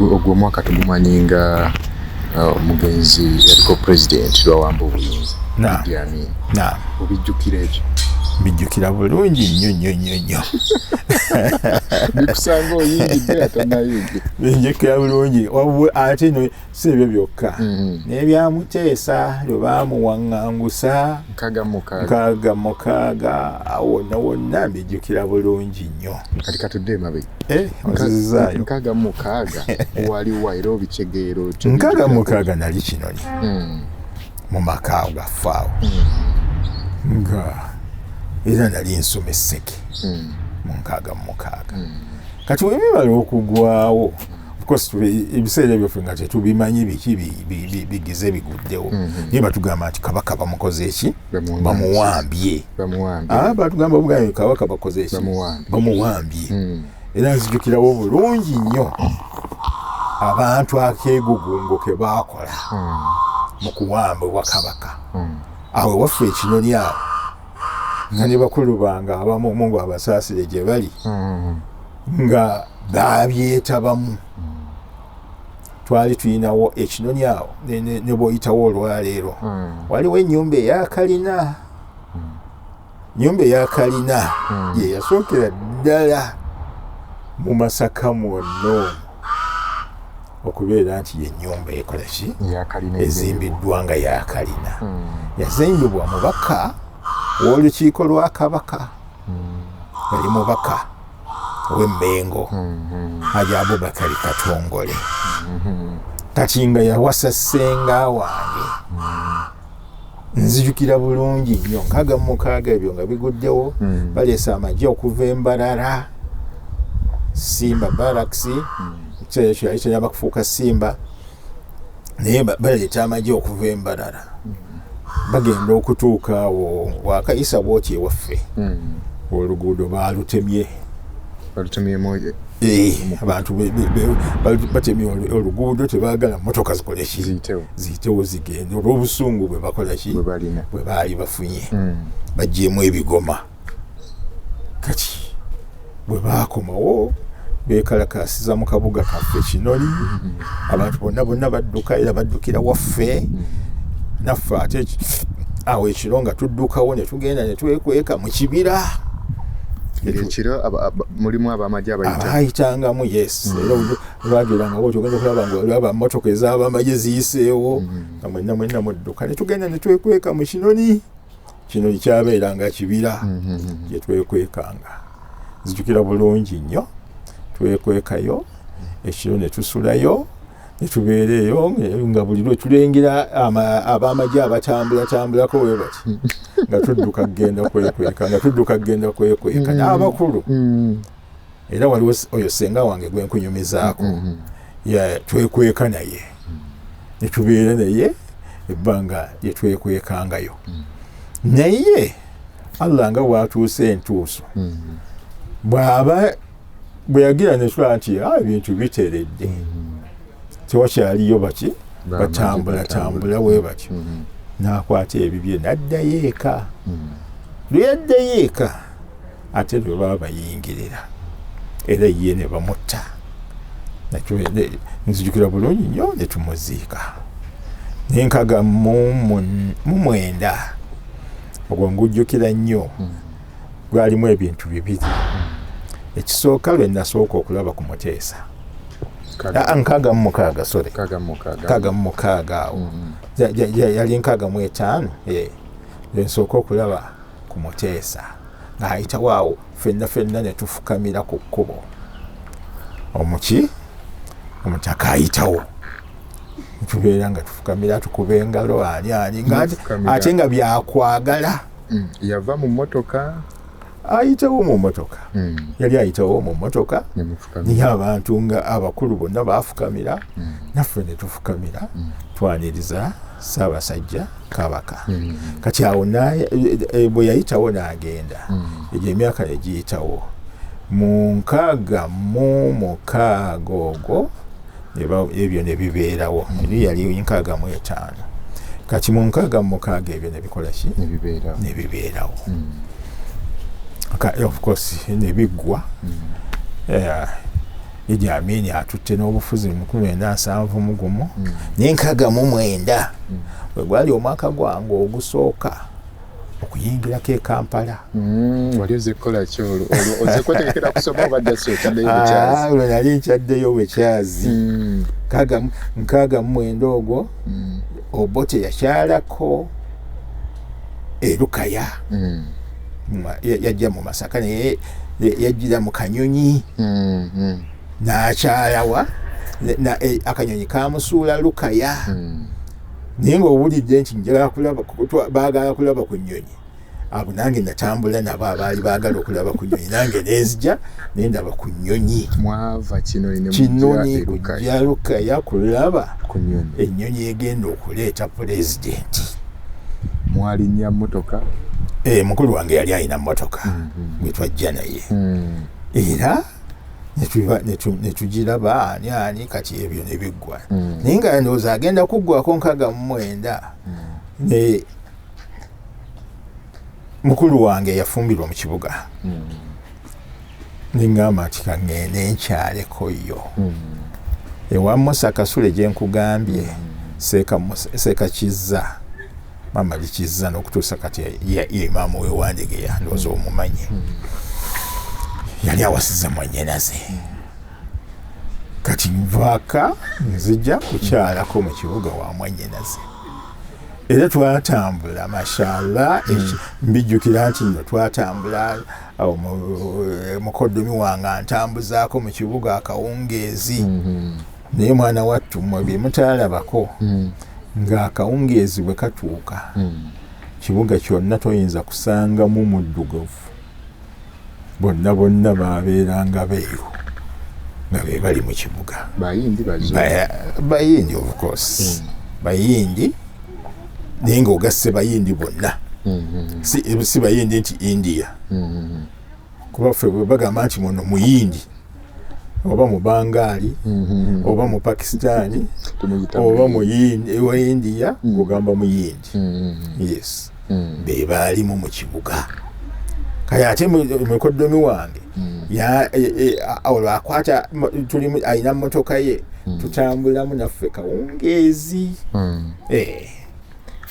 Ogwo omwaka tugumanyi nga omugenzi yaliko president lwawamba obuyinza, Idi Amin. Obijjukira ekyo? Mbijjukira bulungi nnyo nnyo nnyo nnyo. Bikusanga oyingidde atanayingira? Mbijjukira bulungi. Ate no si ebyo byokka, n'ebyamuteesa lwe baamuwaŋŋangusa 66. 66, wonna wonna mbijjukira bulungi nnyo. Kati katudde emabega. Ozizaayo. 66 waliwa era obitegeera otyo? 66 nali Kinoni mu maka gaffe awo, nga Era nali nsoma esseke mu 66. Kati webibala okugwawo, of course ebiseera ebyo ffe nga tetubimanyi biki bigize biguddewo, naye batugamba nti kabaka bamukoze eki? Bamuwambye. Batugamba bugambi kabaka bakoze eki? Bamuwambye. Era nzijukirawo bulungi nnyo abantu akeegugungo ke baakola mu kuwambibwa kabaka. Awo waffe ekinoni awo nga ne bakulu bange abamu, Mungu abasaasire gye bali, nga babyetabamu. Twali tulinawo ekinoni awo ne bw'oyitawo olwaleero waliwo ennyumba eyakalina, nyumba eyakalina ye yasookera ddala mu Masaka mwonna okubeera nti yennyumba ekola ki, ezimbiddwa nga yakalina. Yazimbibwa mubaka w'olukiiko lwa Kabaka, yali mubaka ow'Emmengo, Haji Abubakari Katongole. Kati nga yawasa ssenga wange. Nzijukira bulungi nnyo 66 ebyo nga biguddewo, baleese amagye okuva Embarara, Simba Barracks. Ekiseera ekyo yali teyaba kufuuka Simba, naye baleeta amagye okuva Embarara. Bagenda okutuuka awo wakayisa bwoti ewaffe, oluguudo baalutemye. Abantu batemye oluguudo, tebaagala motoka zikole ki, ziyitewo zigende, olw'obusungu bwe bakola ki, bwe baali bafunye. Bagyemu ebigoma. Kati bwe baakomawo beekalakaasiza mu kabuga kaffe Kinoni, abantu bonna bonna badduka, era baddukira waffe. Naffe ate awo ekiro nga tuddukawo ne tugenda ne twekweka mu kibira. Ekiro mulimu abamagye abayitangamu? Yes, era lwageranga bwoti ogenda okulaba nga olaba motoka ez'abamagye ziyiseewo, nga mwenna mwenna mudduka. Ne tugenda ne twekweka mu Kinoni. Kinoni kyabeeranga kibira gye twekwekanga. Nzijukira bulungi nnyo twekwekayo ekiro ne tusulayo ne tubeera eyo, nga buli lwe tulengera abamagye abatambulatambulako we bati, nga tudduka kugenda kwekweka, nga tudduka kugenda kwekweka n'abakulu. Era waliwo oyo senga wange gwe nkunyumizaako, twekweka naye ne tubeera naye ebbanga lye twekwekangayo. Naye Allah nga bw'atuuse entuuso, bw'aba bwe yagira ne tulaba nti ebintu biteredde, tewakyaliyo baki batambula tambula bwe batyo, n'akwata ebibye n'addayo eka. Lwe yaddayo eka ate lwe baba bayingirira era ye ne bamutta. Nzijukira bulungi nnyo ne tumuziika 69. Ogwo ngujjukira nnyo, gwalimu ebintu bibiri. Ekisooka, lwe nasooka okulaba ku Muteesa, 66, sorry, 66 awo, yali 65, lwensooka okulaba ku Muteesa ng'ayitawo awo, ffenna ffenna ne tufukamira ku kkubo. Omuki omutaka ayitawo, tubeera nga tufukamira, tukuba engalo, ani ani, ate nga byakwagala. Yava mu mmotoka? Ayitawo mu mmotoka, yali ayitawo mu mmotoka, naye abantu nga abakulu bonna bafukamira, naffe ne tufukamira, twaniriza Ssaabasajja Kabaka. Kati awo bwe yayitawo n'agenda, egyo emyaka ne giyitawo, mu 66 ogwo ebyo ne bibeerawo. Eri yali 65. Kati mu 66 ebyo ne bikola ki, ne bibeerawo, of course ne biggwa. Idi Amin atutte n'obufuzi mu 1971, naye 69 bwe gwali omwaka gwange ogusooka okuyingirako e Kampala. Wali ozze kukola ki olwo? Ozze kwetegekera kusoma oba just okyaddeyo bukyazi? Olwo nali nkyaddeyo bukyazi. 69 ogwo Obote yakyalako e Lukaya. Yajja mu Masaka, naye yajjira mu kanyonyi n'akyalawa, akanyonyi kamusuula Lukaya. Naye ng'owulidde nti njagala kulaba, baagala kulaba ku nnyonyi. Abo nange natambula nabo abaali baagala okulaba ku nnyonyi, nange nenzija nendaba ku nnyonyi. Mwava Kinoni ne Kinoni mujja e Lukaya. Kujja Lukaya kulaba ku nnyonyi. Ennyonyi egenda okuleeta pulezidenti. Mwalinnya mmotoka? Mukulu wange yali alina mmotoka gwe twajja naye, era netugiraba ani ani. Kati ebyo ne biggwa, naye nga ndowooza agenda kuggwako 69. Ne mukulu wange yafumbirwa mu kibuga, neŋŋamba nti kaŋŋende nkyaleko yo ewa Musa Kasule gye nkugambye, Seeka Kizza, Mama Kizza, n'okutuusa kati ye imaamu w'e Wandegeya, ndowooza omumanyi. Yali awasiza mwannyinaze. Kati nvaaka nzija kukyalako mu kibuga wa mwannyinaze, era twatambula, mashallah. Mbijjukira nti nno twatambula, awo mukoddomi wange antambuzaako mu kibuga akawungeezi. Naye mwana wattu, mmwe bye mutaalabako, ng'akawungeezi bwe katuuka, kibuga kyonna toyinza kusangamu muddugavu. Bonna bonna babeeranga beeru nga be bali mu kibuga. Bayindi, bazungu? Bayindi, of course bayindi, naye ng'ogasse bayindi bonna, si bayindi nti India, kuba ffe bwe bagamba nti muno muyindi oba mu Bangaali oba mu Pakistani Tumuyita oba Muyindi. mu wa India, ng'ogamba muyindi. Yes, be baalimu mu kibuga. Kale ate mukoddomi wange olwo akwata tulimu, alina mmotoka ye, tutambulamu naffe kawungeezi.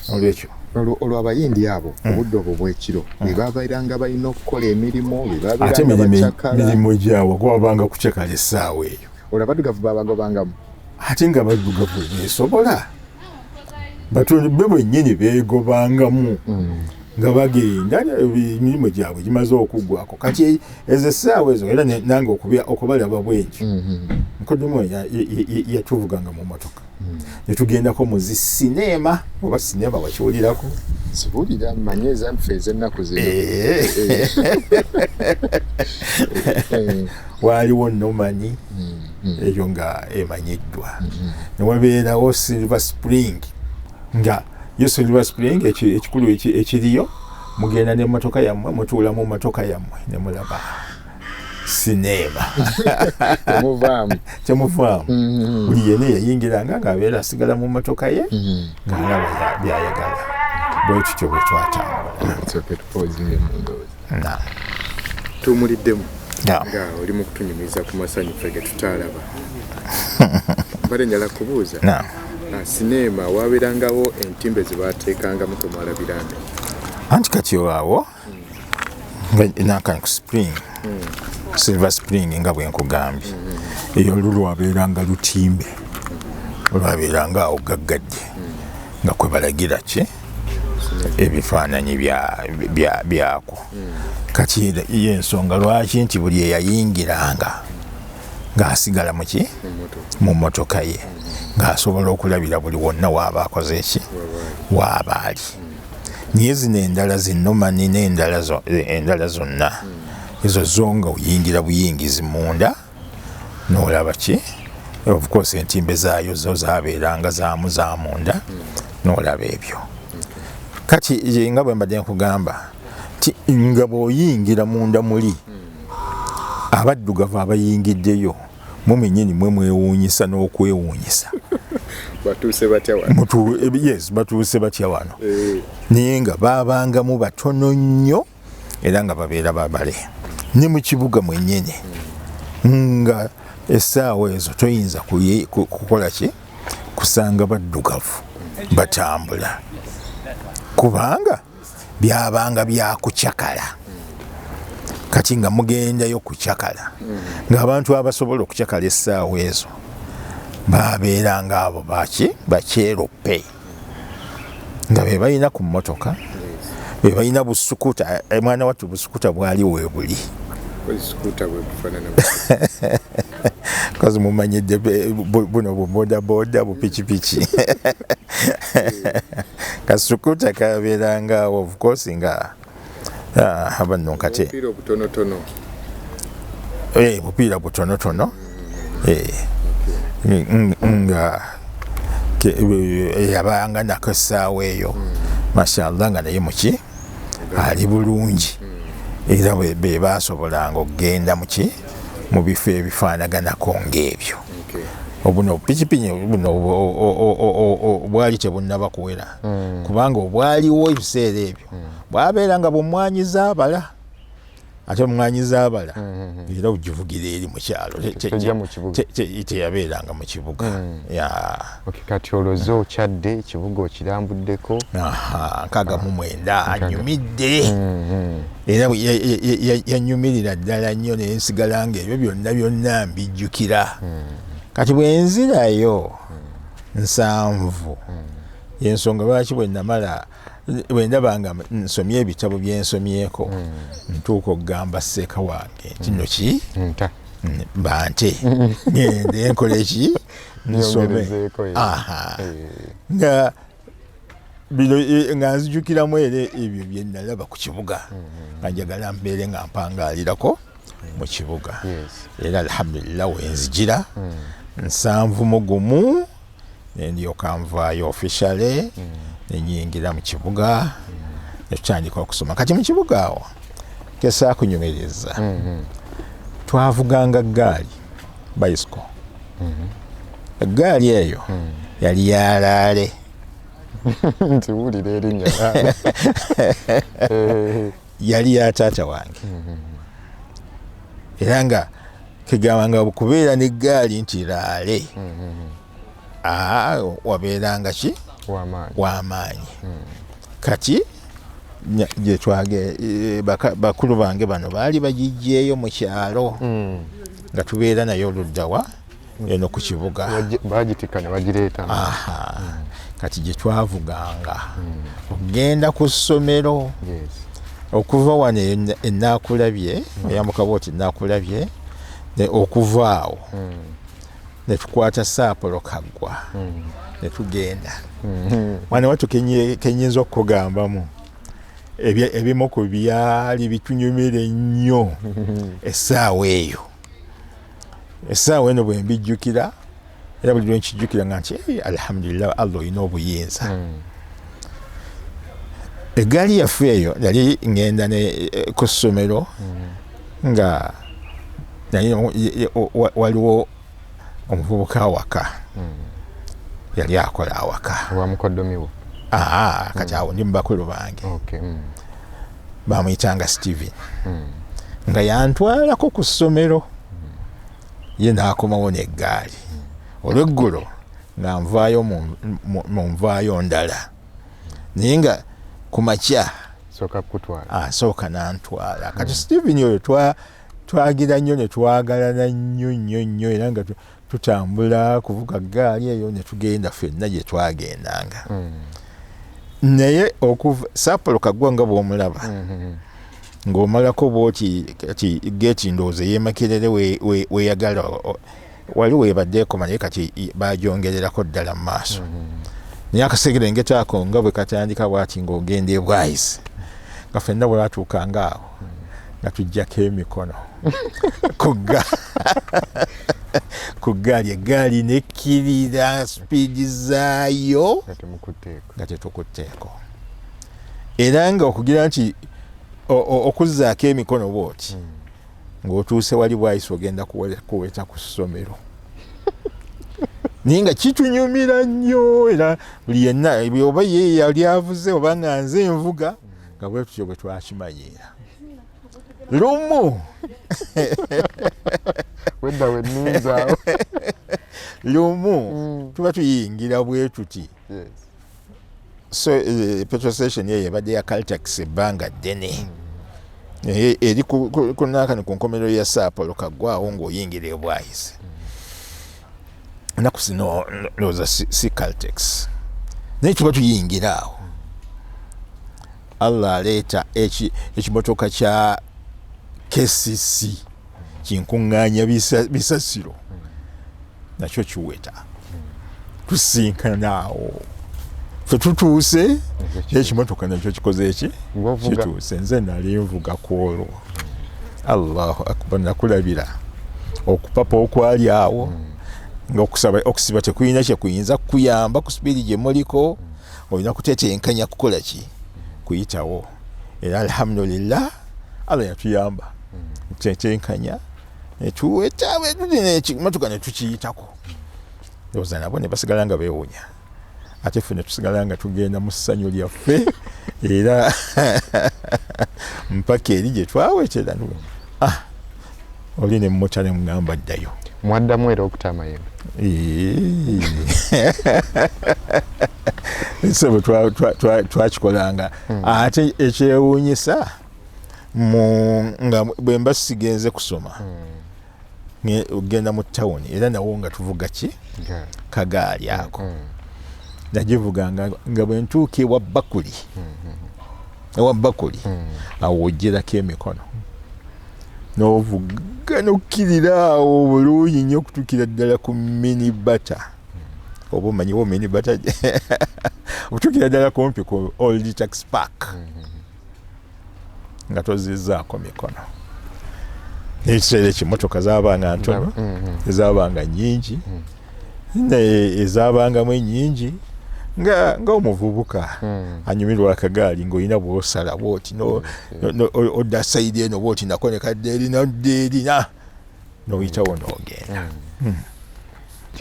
Olwekyo Olwo abayindi abo obudde obwo bwekiro bwe babeeranga balina okukola emirimu, bwe Ate babeeranga bacakala? Mirimu gyawe gwabanga kucakala essaawa eyo. Olwo abaddugavu babagobangamu? Ate nga baddugavu besobola, batono be bwennyini beegobangamu nga bagenda, emirimu gyabwe gimaze okuggwako. Kati ezo essaawa ezo era nange okubalaba bwentyo, mukoddomi yatuvuganga mu motoka netugendako mu zi sineema, oba sineema wakiwulirako? Sibuulira, manye ezaffe ez'ennaku zino. Waaliwo Nomani eyo nga emanyiddwa, newabeerawo Silver Spring, nga yo Silver Spring ekikulu ekiriyo, mugenda n'emmotoka yammwe, mutuula mu mmotoka yammwe ne mulaba sineema. Temuvaamu. Temuvaamu. Buli yenna yayingiranga ng'abeera asigala mu mmotoka ye ng'alaba byayagala. Bwe tutyo bwe twatambula. Tusooke tupoozinge mu ndowooza. Naam. Tuwumuliddemu. Naam. Nga oli mu kutunyumiza ku masanyu ffe ge tutaalaba, mbadde njala kubuuza, Naam. Sineema wabeerangawo entimbe ze bateekangamu kwe mwalabiranga? Anti kati awo nga nakan spring, Silver Spring, nga bwe nkugambye, eyo olwo lwabeeranga lutimbe olwabeeranga awo gaggadde nga kwe balagira ki ebifaananyi byakwo. Kati ye ensonga lwaki nti buli eyayingiranga ng'asigala muki mu mmotoka ye, ng'asobola okulabira buli wonna waaba akoze eki, waaba ali. Naye zino endala zinomani n'endala endala zonna ezo zo nga oyingira buyingizi munda n'olaba ki. Of course entimbe zaayo zo zabeeranga zaamu za munda n'olaba ebyo. Kati ye nga bwe mbadde nkugamba nti nga bw'oyingira munda muli abaddugavu abayingiddeyo mwe mwennyini mwe mwewuunyisa n'okwewuunyisa. Batuuse batya wano? Yes, batuuse batya wano? Naye nga baabangamu batono nnyo, era nga babeera babale ne mu kibuga mwennyini, nga essaawa ezo toyinza kukola ki kusanga baddugavu batambula, kubanga byabanga byakucakala. Kati nga mugendayo kucakala, ng'abantu abasobola okucakala essaawa ezo babeeranga abo baki bakyerope, nga be balina ku mmotoka, be balina busukuta. Mwana wattu, busukuta bwali weebuli. Sukuta bwe bufaanana? Kozi mumanyidde buno bubodaboda, bupikipiki. Kasukuta kabeeranga awo, of course nga Bano kati Obupiira obutonotono. Bupiira butonotono, nga yabanga nako essaawa eyo, mashallah, nga naye muki ali bulungi, era be basobolanga okugenda muki mu bifo ebifaanaganako ng'ebyo. Obuno pikipiki buno bwali tebunnaba kuwera, kubanga obwaliwo ebiseera ebyo bwabeera nga bumwanyiza abala, ate omwanyiza abala era ogivugira eri mu kyalo, teyabeeranga mu kibuga. Kati olwoza okyadde ekibuga okirambuddeko? 69 anyumidde, era yanyumirira ddala nnyo, naye nsigala nga ebyo byonna byonna mbijjukira. Kati bwenzirayo 70, yensonga lwaki bwe namala, bwe ndaba nga nsomye ebitabo byensomyeko, ntuuka okugamba seeka wange nti no ki bante ngende nkola eki, nsome. Nga bino nga nzijukiramu era ebyo bye nalaba ku kibuga, nga njagala mbeere nga mpangaalirako mu kibuga. Era alhamdulillah, wenzijira 71 nendyoka nvaayo officially, nenyingira mu kibuga, netutandika okusoma. Kati mu kibuga awo kesaakunyumiriza, twavuganga gaali, bicycle. Egaali eyo yali yalaale. Nti wulira erinnya. Yali ya taata wange, era nga kegamba kubeera negaali nti laale, wabeeranga ki wamaanyi. Kati gyetwage bakulu bange bano baali bagijjeeyo mu kyalo, nga tubeera naye oluddawa eno ku kibuga. Bagitikka ne bagireeta. Kati gye twavuganga okugenda ku ssomero okuva wano enaakulabye, oyambuka bwoti naakulabye, okuva awo ne tukwata Saapolo Kaggwa ne tugenda. Mwana wattu, kenyinza okukugambamu ebimu ku byali bitunyumira ennyo essaawa eyo, essaawa eno bwe mbijjukira, era buli lwe nkijjukira nga nti, alhamdulillah, Allah olina obuyinza. Eggaali yaffe eyo yali ngenda ku ssomero, nga naye waliwo omuvubuka awaka yali akola awaka. Wamukoddomiwo? Kati awo ndi mu bakulu bange, bamuyitanga Steven, nga yantwalako ku ssomero, ye n'akomawo n'eggaali. Olweggulo nga nvaayo mu nvaayo ndala, naye nga ku makya asooka nantwala. Kati Steven oyo twagira nnyo ne twagalana nnyo nnyo nnyo, era nga tutambula kuvuga gaali eyo ne tugenda ffenna gye twagendanga. Naye okuva Saapolo Kaggwa nga bw'omulaba, ng'omalako bwoti kati geeti ndowooza ey'emakerere weeyagala wali weebadde ekoma, naye kati bagyongererako ddala mu maaso. Naye akasegerengeta ako nga bwe katandika bwati ng'ogenda ebwayise, nga ffenna bwe batuukanga awo nga tujjako emikono ku ggaali, eggaali nekkirira sipiidi zaayo nga tetukutteeko. Era nga okugira nti okuzzaako emikono bwoti ng'otuuse wali bwayise ogenda kuweta ku ssomero, naye nga kitunyumira nnyo. Era buli yenna oba ye yali avuze oba nga nze nvuga, nga bwe tutyo bwe twakimanyiira. Lumu wedda wenninzaawo lumu tuba tuyingira bwe tuti, so petrol station eyo ebadde ya Caltex ebbanga ddene, naye eri kunakani ku nkomerero ya Saapolo Kaggwawo ng'oyingira ebwayise. Ennaku zino ndowooza si Caltex, naye tuba tuyingira awo, Allah aleeta ekimotoka kya KCC kinkuŋŋaanya bisasiro, nakyo kiweta, tusinkana awo. Ffe tutuuse, ekimotoka nakyo kikoze eki, kituuse. Nze nali nvuga ku olwo. Allahu akbar, nakulabira okupapa okwali awo, nga okusaba okusiba tekulina kyekuyinza kukuyamba ku sipiidi gye muliko, olina kutetenkanya kukola ki, kuyitawo. Era alhamdulillah, Allah yatuyamba, tetenkanya netuweta ekimotoka netukiyitako. Ndowooza nabo ne basigala nga beewunya, ate ffe netusigala nga tugenda mu ssanyu lyaffe, era mpaka eri gye twawetera. Ah, oli ne muta ne mugamba ddayo. Mwaddamu era okuta amayembe? Sebo, twakikolanga. Ate ekyewuunyisa, nga bwe mba sigenze kusoma, genda mu tawuni, era nawo nga tuvuga ki, kagaali ako. Nagivuganga nga bwe ntuuka ewa Bakuli, ewa Bakuli awo oggyerako emikono n'ovuga n'okkirira awo bulungi nnyo okutuukira ddala ku Mini Bata, oba omanyiwo Mini Bata, okutuukira ddala kumpi ku Old Tax Park, nga tozizzaako mikono. N'ekiseera ekimotoka zaabanga ntono, ezaabanga nnyingi, ezaabangamu ennyingi, nga omuvubuka anyumirwa akagaali, ng'olina bw'osala bwoti, odda side eno bwoti, nako ne kadda eri, nodda eri n'oyitawo n'ogenda.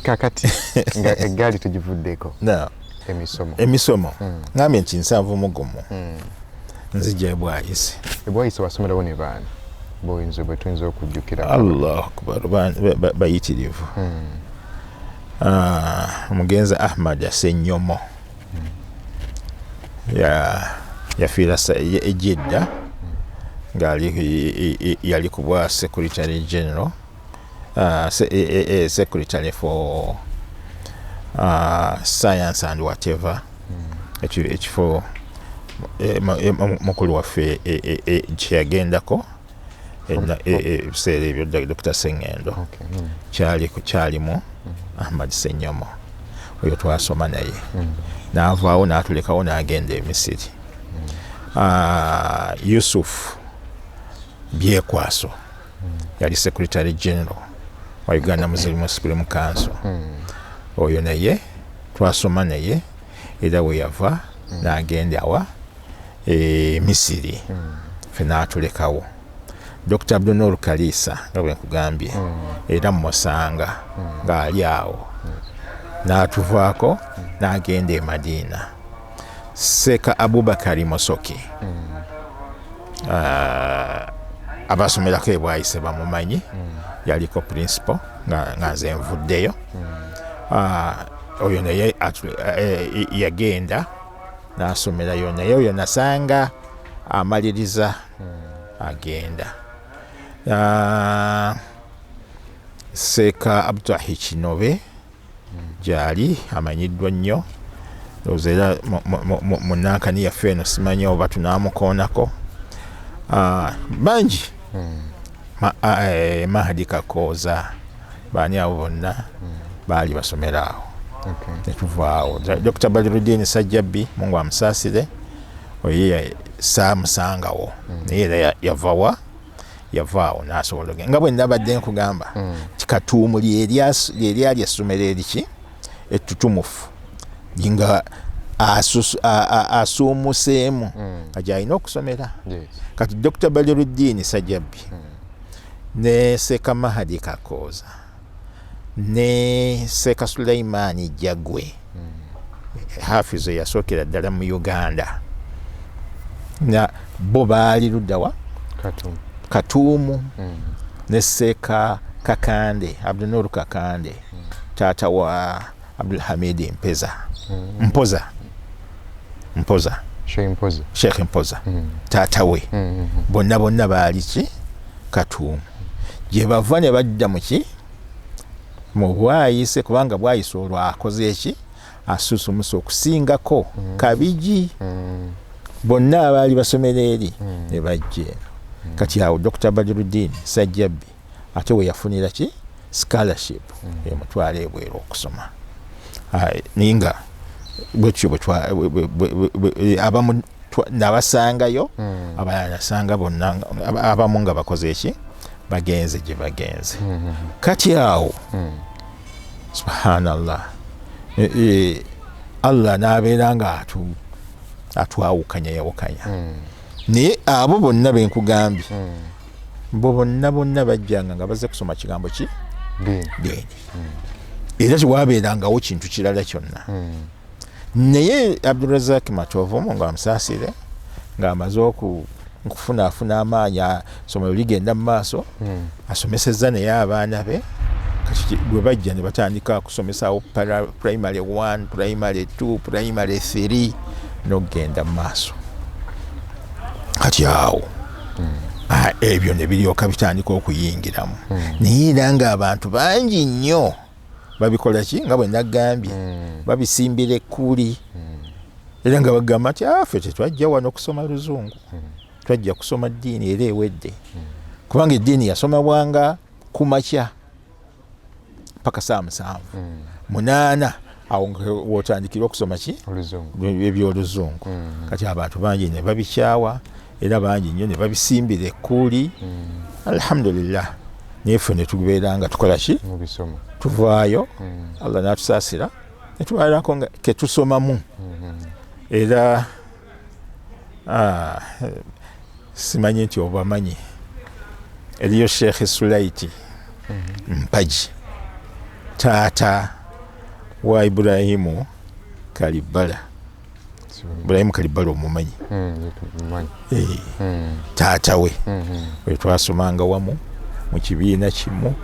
Kakati nga eggaali tugivuddeko, emisomo? Emisomo, ngambye nti 71 nzija ebwayise. Ebwayise wasomerawo ne baana boyinza bwe tuyinza okujjukira? Allahu akbar, bayitirivu. Omugenzi Ahmad Asenyomo yafiira e Jeddah, ngaali yali ku bwa secretary general, secretary for science and whatever. Ekifo mukulu waffe kyeyagendako ebiseera ebyo, Dr Sengendo, kyali kyalimu Ahmad Senyomo. Oyo twasoma naye, n'avaawo n'atulekawo n'agenda e Misiri. Yusuf Byekwaso yali secretary general wa Uganda Muslim Supreme Council. Oyo naye twasoma naye, era we yava n'agenda awa e Misiri, ffe n'atulekawo. Dr Abdunur Kalisa, nga bwe nkugambye, era musanga ng'ali awo, n'atuvaako n'agenda e Madiina. Seeka Abubakari Musoki, abasomerako ebwayise bamumanyi, yaliko principal nga nze nvuddeyo. Oyo naye yagenda n'asomerayo, naye oyo nasanga amaliriza agenda. Seeka Abdulahi Kinobe gyali amanyiddwa nnyo, ndowooza era mu nankani yaffe eno simanyi oba tunaamukoonako. Bangi, Mahadi Kakooza, baani abo bonna baali basomera awo. Netuvaawo, Dr Badrudin Sajjabbi, Mungu amusaasire, oyo saamusangawo, naye era yavawa, yavaawo n'asobola ogenda. Nga bwe nabadde nkugamba ti Katuumu lyeryali essomero eriki ettutumufu, nga asuumuseemu nga gyalina okusomera. Kati Dr Badrudin Sajjabbi ne Seeka Mahadi Kakooza ne Seeka Suleimani Jagwe, hafizo eyasookera ddala mu Uganda, na bo baali luddawa? Katuumu. Ne Seeka Kakande, Abdunuru Kakande, taata wa Abdulhamidi Mpeza, Mpoza, Mpoza, Sheikh Mpoza, taata we, bonna bonna baali ki, Katuumu. Gye bava ne badda muki, mu Bwayise, kubanga Bwayise olwo akoze eki, asuusumusa okusingako Kabigi. Bonna abaali basomera eri ne bajja eno. Kati awo Dr Badrudin Sajjabbi ate we yafunira ki, scholarship emutwala ebweru okusoma. Naye nga Bwetyo abamu nabasangayo, abalala nasanga bonna, abamu nga bakoze eki, bagenze gye bagenze. Kati awo, subhanallah, Allah n'abeera nga atwawukanya yawukanya. Naye abo bonna benkugambye, bo bonna bonna bajjanga nga bazze kusoma kigambo ki? Ddiini. Era tewabeerangawo kintu kirala kyonna. Naye Abdurazak Matovu, nga amusaasire, ng'amaze okufunaafuna amaanyi, somero ligenda mu maaso, asomesezza naye abaana be. Kati bwe bajja ne batandika kusomesawo primary 1, primary 2, primary 3 n'okugenda mu maaso. Kati awo ebyo ne biryoka bitandika okuyingiramu. Naye era ng'abantu bangi nnyo babikola ki, nga bwe nagambye, babisimbira ekkuuli, era nga bagamba nti ffe tetwajja wano kusoma luzungu, twajja kusoma ddiini, era ewedde. Kubanga eddiini yasomebwanga ku makya paka saa 7, 8, awo wotandikira okusoma ki? Ebyoluzungu. Kati abantu bangi ne babikyawa, era bangi nnyo ne babisimbira ekkuuli. Alhamdulillah, naye ffe ne tubeera nga tukola ki? Tuvaayo, Allah n'atusaasira ne tubalako nga ketusomamu. Era simanyi nti obamanyi, eriyo Sheekh Sulaiti Mpagi, taata wa Ibrahimu Kalibala. Ibrahimu Kalibala omumanyi? Taata we we twasomanga wamu mu kibiina kimu,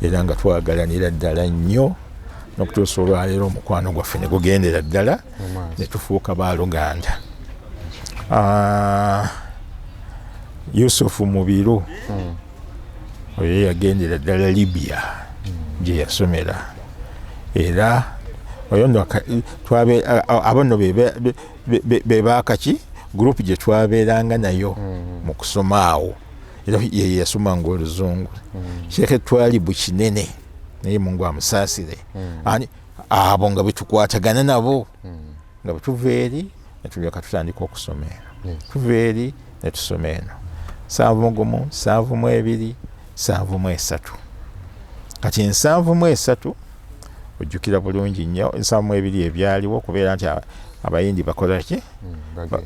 era nga twagalanira ddala nnyo n'okutuusa olwaleero omukwano gwaffe ne gugendera ddala ne tufuuka baluganda. Yusufu Mubiru, oyo yagendera ddala Libya gye yasomera. Era oyo nno abo nno be baakaki group gye twabeeranga nayo mu kusoma awo, era ye yasomanga oluzungu. Sheekhe Twalibu Kinene, naye Mungu amusaasire. Ani abo nga betukwatagana nabo, nga bwetuva eri netulyoka tutandika okusoma eno, tuva eri netusoma eno, 71, 72, 73. Kati 73, ojjukira bulungi nnyo 72 ebyaliwo, okubeera nti abayindi bakola ki?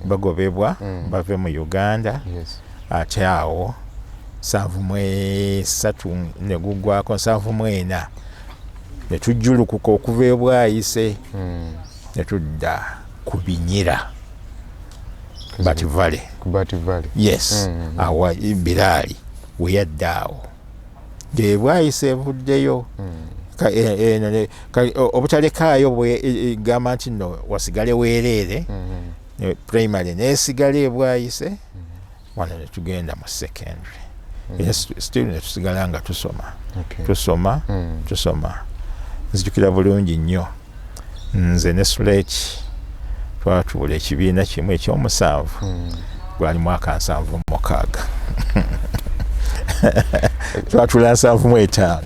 Bagobebwa bave mu Uganda. Ate awo 73 ne gugwako, 74 ne tujjulukuka okuva ebwayise ne tudda ku Binyira, Bat Valley. Yes, awa Biraali weyadda awo gebwayise evuddeyo. Obutalekaayo gamba nti nno wasigale weereere, primary nesigala ebwayise. Wano netugenda mu secondary, era still netusigala nga tusoma, tusoma, tusoma. Nzijukira bulungi nnyo, nze ne Suleki twatuula ekibiina kimu ekyomusanvu, gwali mwaka 76, twatuula 75,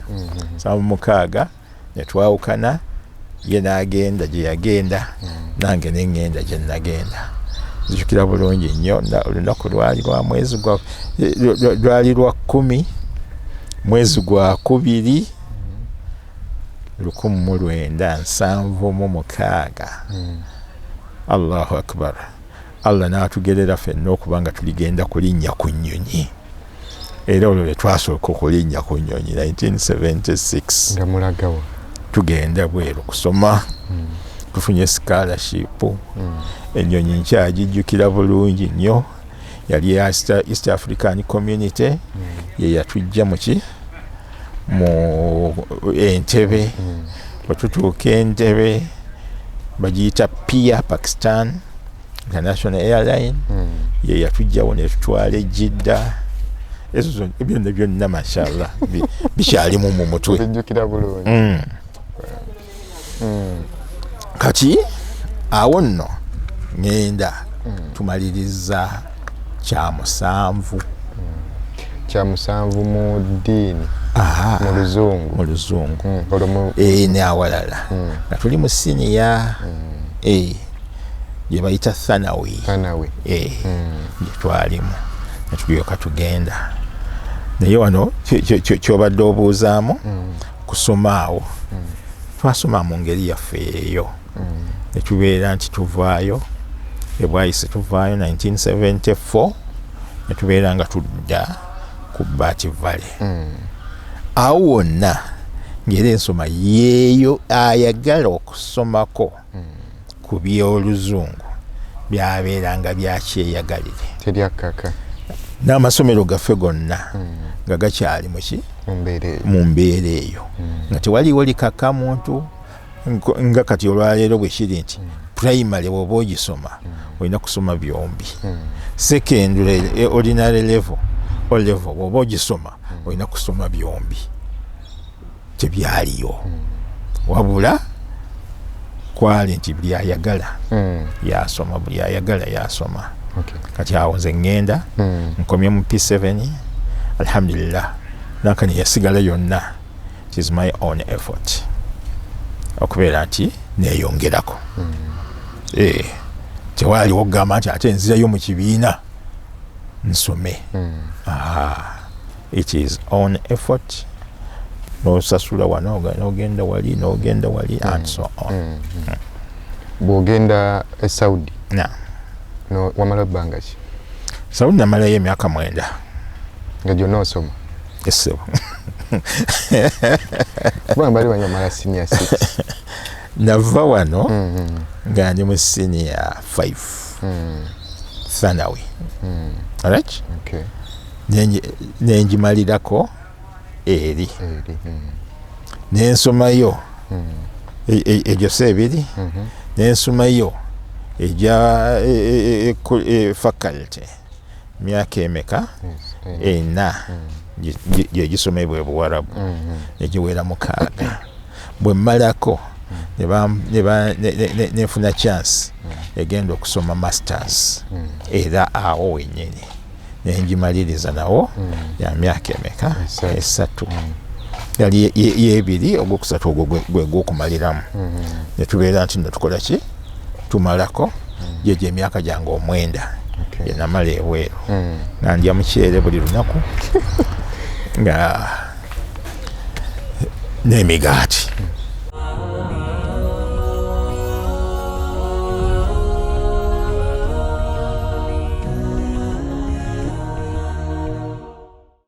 76 netwawukana, ye n'agenda gye yagenda, nange neŋŋenda gye nagenda. Nzijukira bulungi nnyo, olunaku lwali lwa mwezi gwa lwali lwa 10, mwezi gwa 2, 1976. Allahu akbar! Allah n'atugerera ffenna okuba nga tuligenda kulinnya ku nnyonyi, era olwo lwe twasooka okulinnya ku nnyonyi, 1976. Nga mulagawa? Tugenda bweru kusoma, tufunye scholarship. Ennyonyi nkyagijjukira bulungi nnyo, yali ya East African Community, ye yatujja muki mu Entebe. Bwe tutuuka Entebe, bagiyita PIA, Pakistan International Airline, ye yatujjawo netutwala ejidda. Ezo byonna byonna, mashallah, bikyalimu mu mutwe. Bijjukira bulungi. Kati awo nno ŋŋenda tumaliriza kyamusanvu. Kyamusanvu mu ddiini, mu luzungu? Mu luzungu. Ne awalala nga tuli mu siniya. Gye bayita Thanawi. Thanawi. Gye twalimu netulyoka tugenda. Naye wano kyobadde obuuzaamu kusoma awo, twasoma mu ngeri yaffe eyo, netubeera nti tuvaayo ebwayise, tuvaayo 1974, netubeera nga tudda ku Bat Valley. Awo wonna ng'era ensoma yeeyo, ayagala okusomako ku byoluzungu byabeeranga byakyeyagalire. Teryakkaka. N'amasomero gaffe gonna nga gakyali muki? Mu mbeera eyo. Mu mbeera eyo, nga tewaliwo likaka muntu, nga kati olwaleero bwe kiri nti primary bw'oba ogisoma olina kusoma byombi, secondary, ordinary level, O level bw'oba ogisoma olina kusoma byombi. Tebyaliyo, wabula kwali nti buli ayagala yasoma, buli ayagala yasoma. Kati awo nze ŋŋenda nkomye mu P7, alhamdulillah, nankani yasigala yonna. It is my own effort okubeera nti neyongerako. Tewaaliwo okugamba nti ate nzirayo mu kibiina nsome. Ah, it is own effort, nosasula wano, n'ogenda wali, n'ogenda wali and so on. Bw'ogenda e Saudi, na no, wamala bbanga ki? Saudi namalayo emyaka 9. Nga gyonna osoma? Essebo. Kubanga bali banyamala senior 6. Nava wano nga ndi mu senior 5 thanawi, alright? Okay. Nengimalirako eri. Eri. Nensomayo egyo si ebiri, nensomayo egya faculty myaka emeka? Yes. Ena gyegisomebwa ebuwarabu, negiwera 6. Bwe mmalako nenfuna chance egenda okusoma masters, era awo wennyini nengimaliriza nawo ya myaka emeka? 3. 3. Yali yebiri, ogwokusatu ogwo gwe gwokumaliramu, netubeera nti nno tukola ki, tumalako gyegyo emyaka gyange 9 gyenamala ebweru, nga ndya mukyere buli lunaku nga n'emigaati.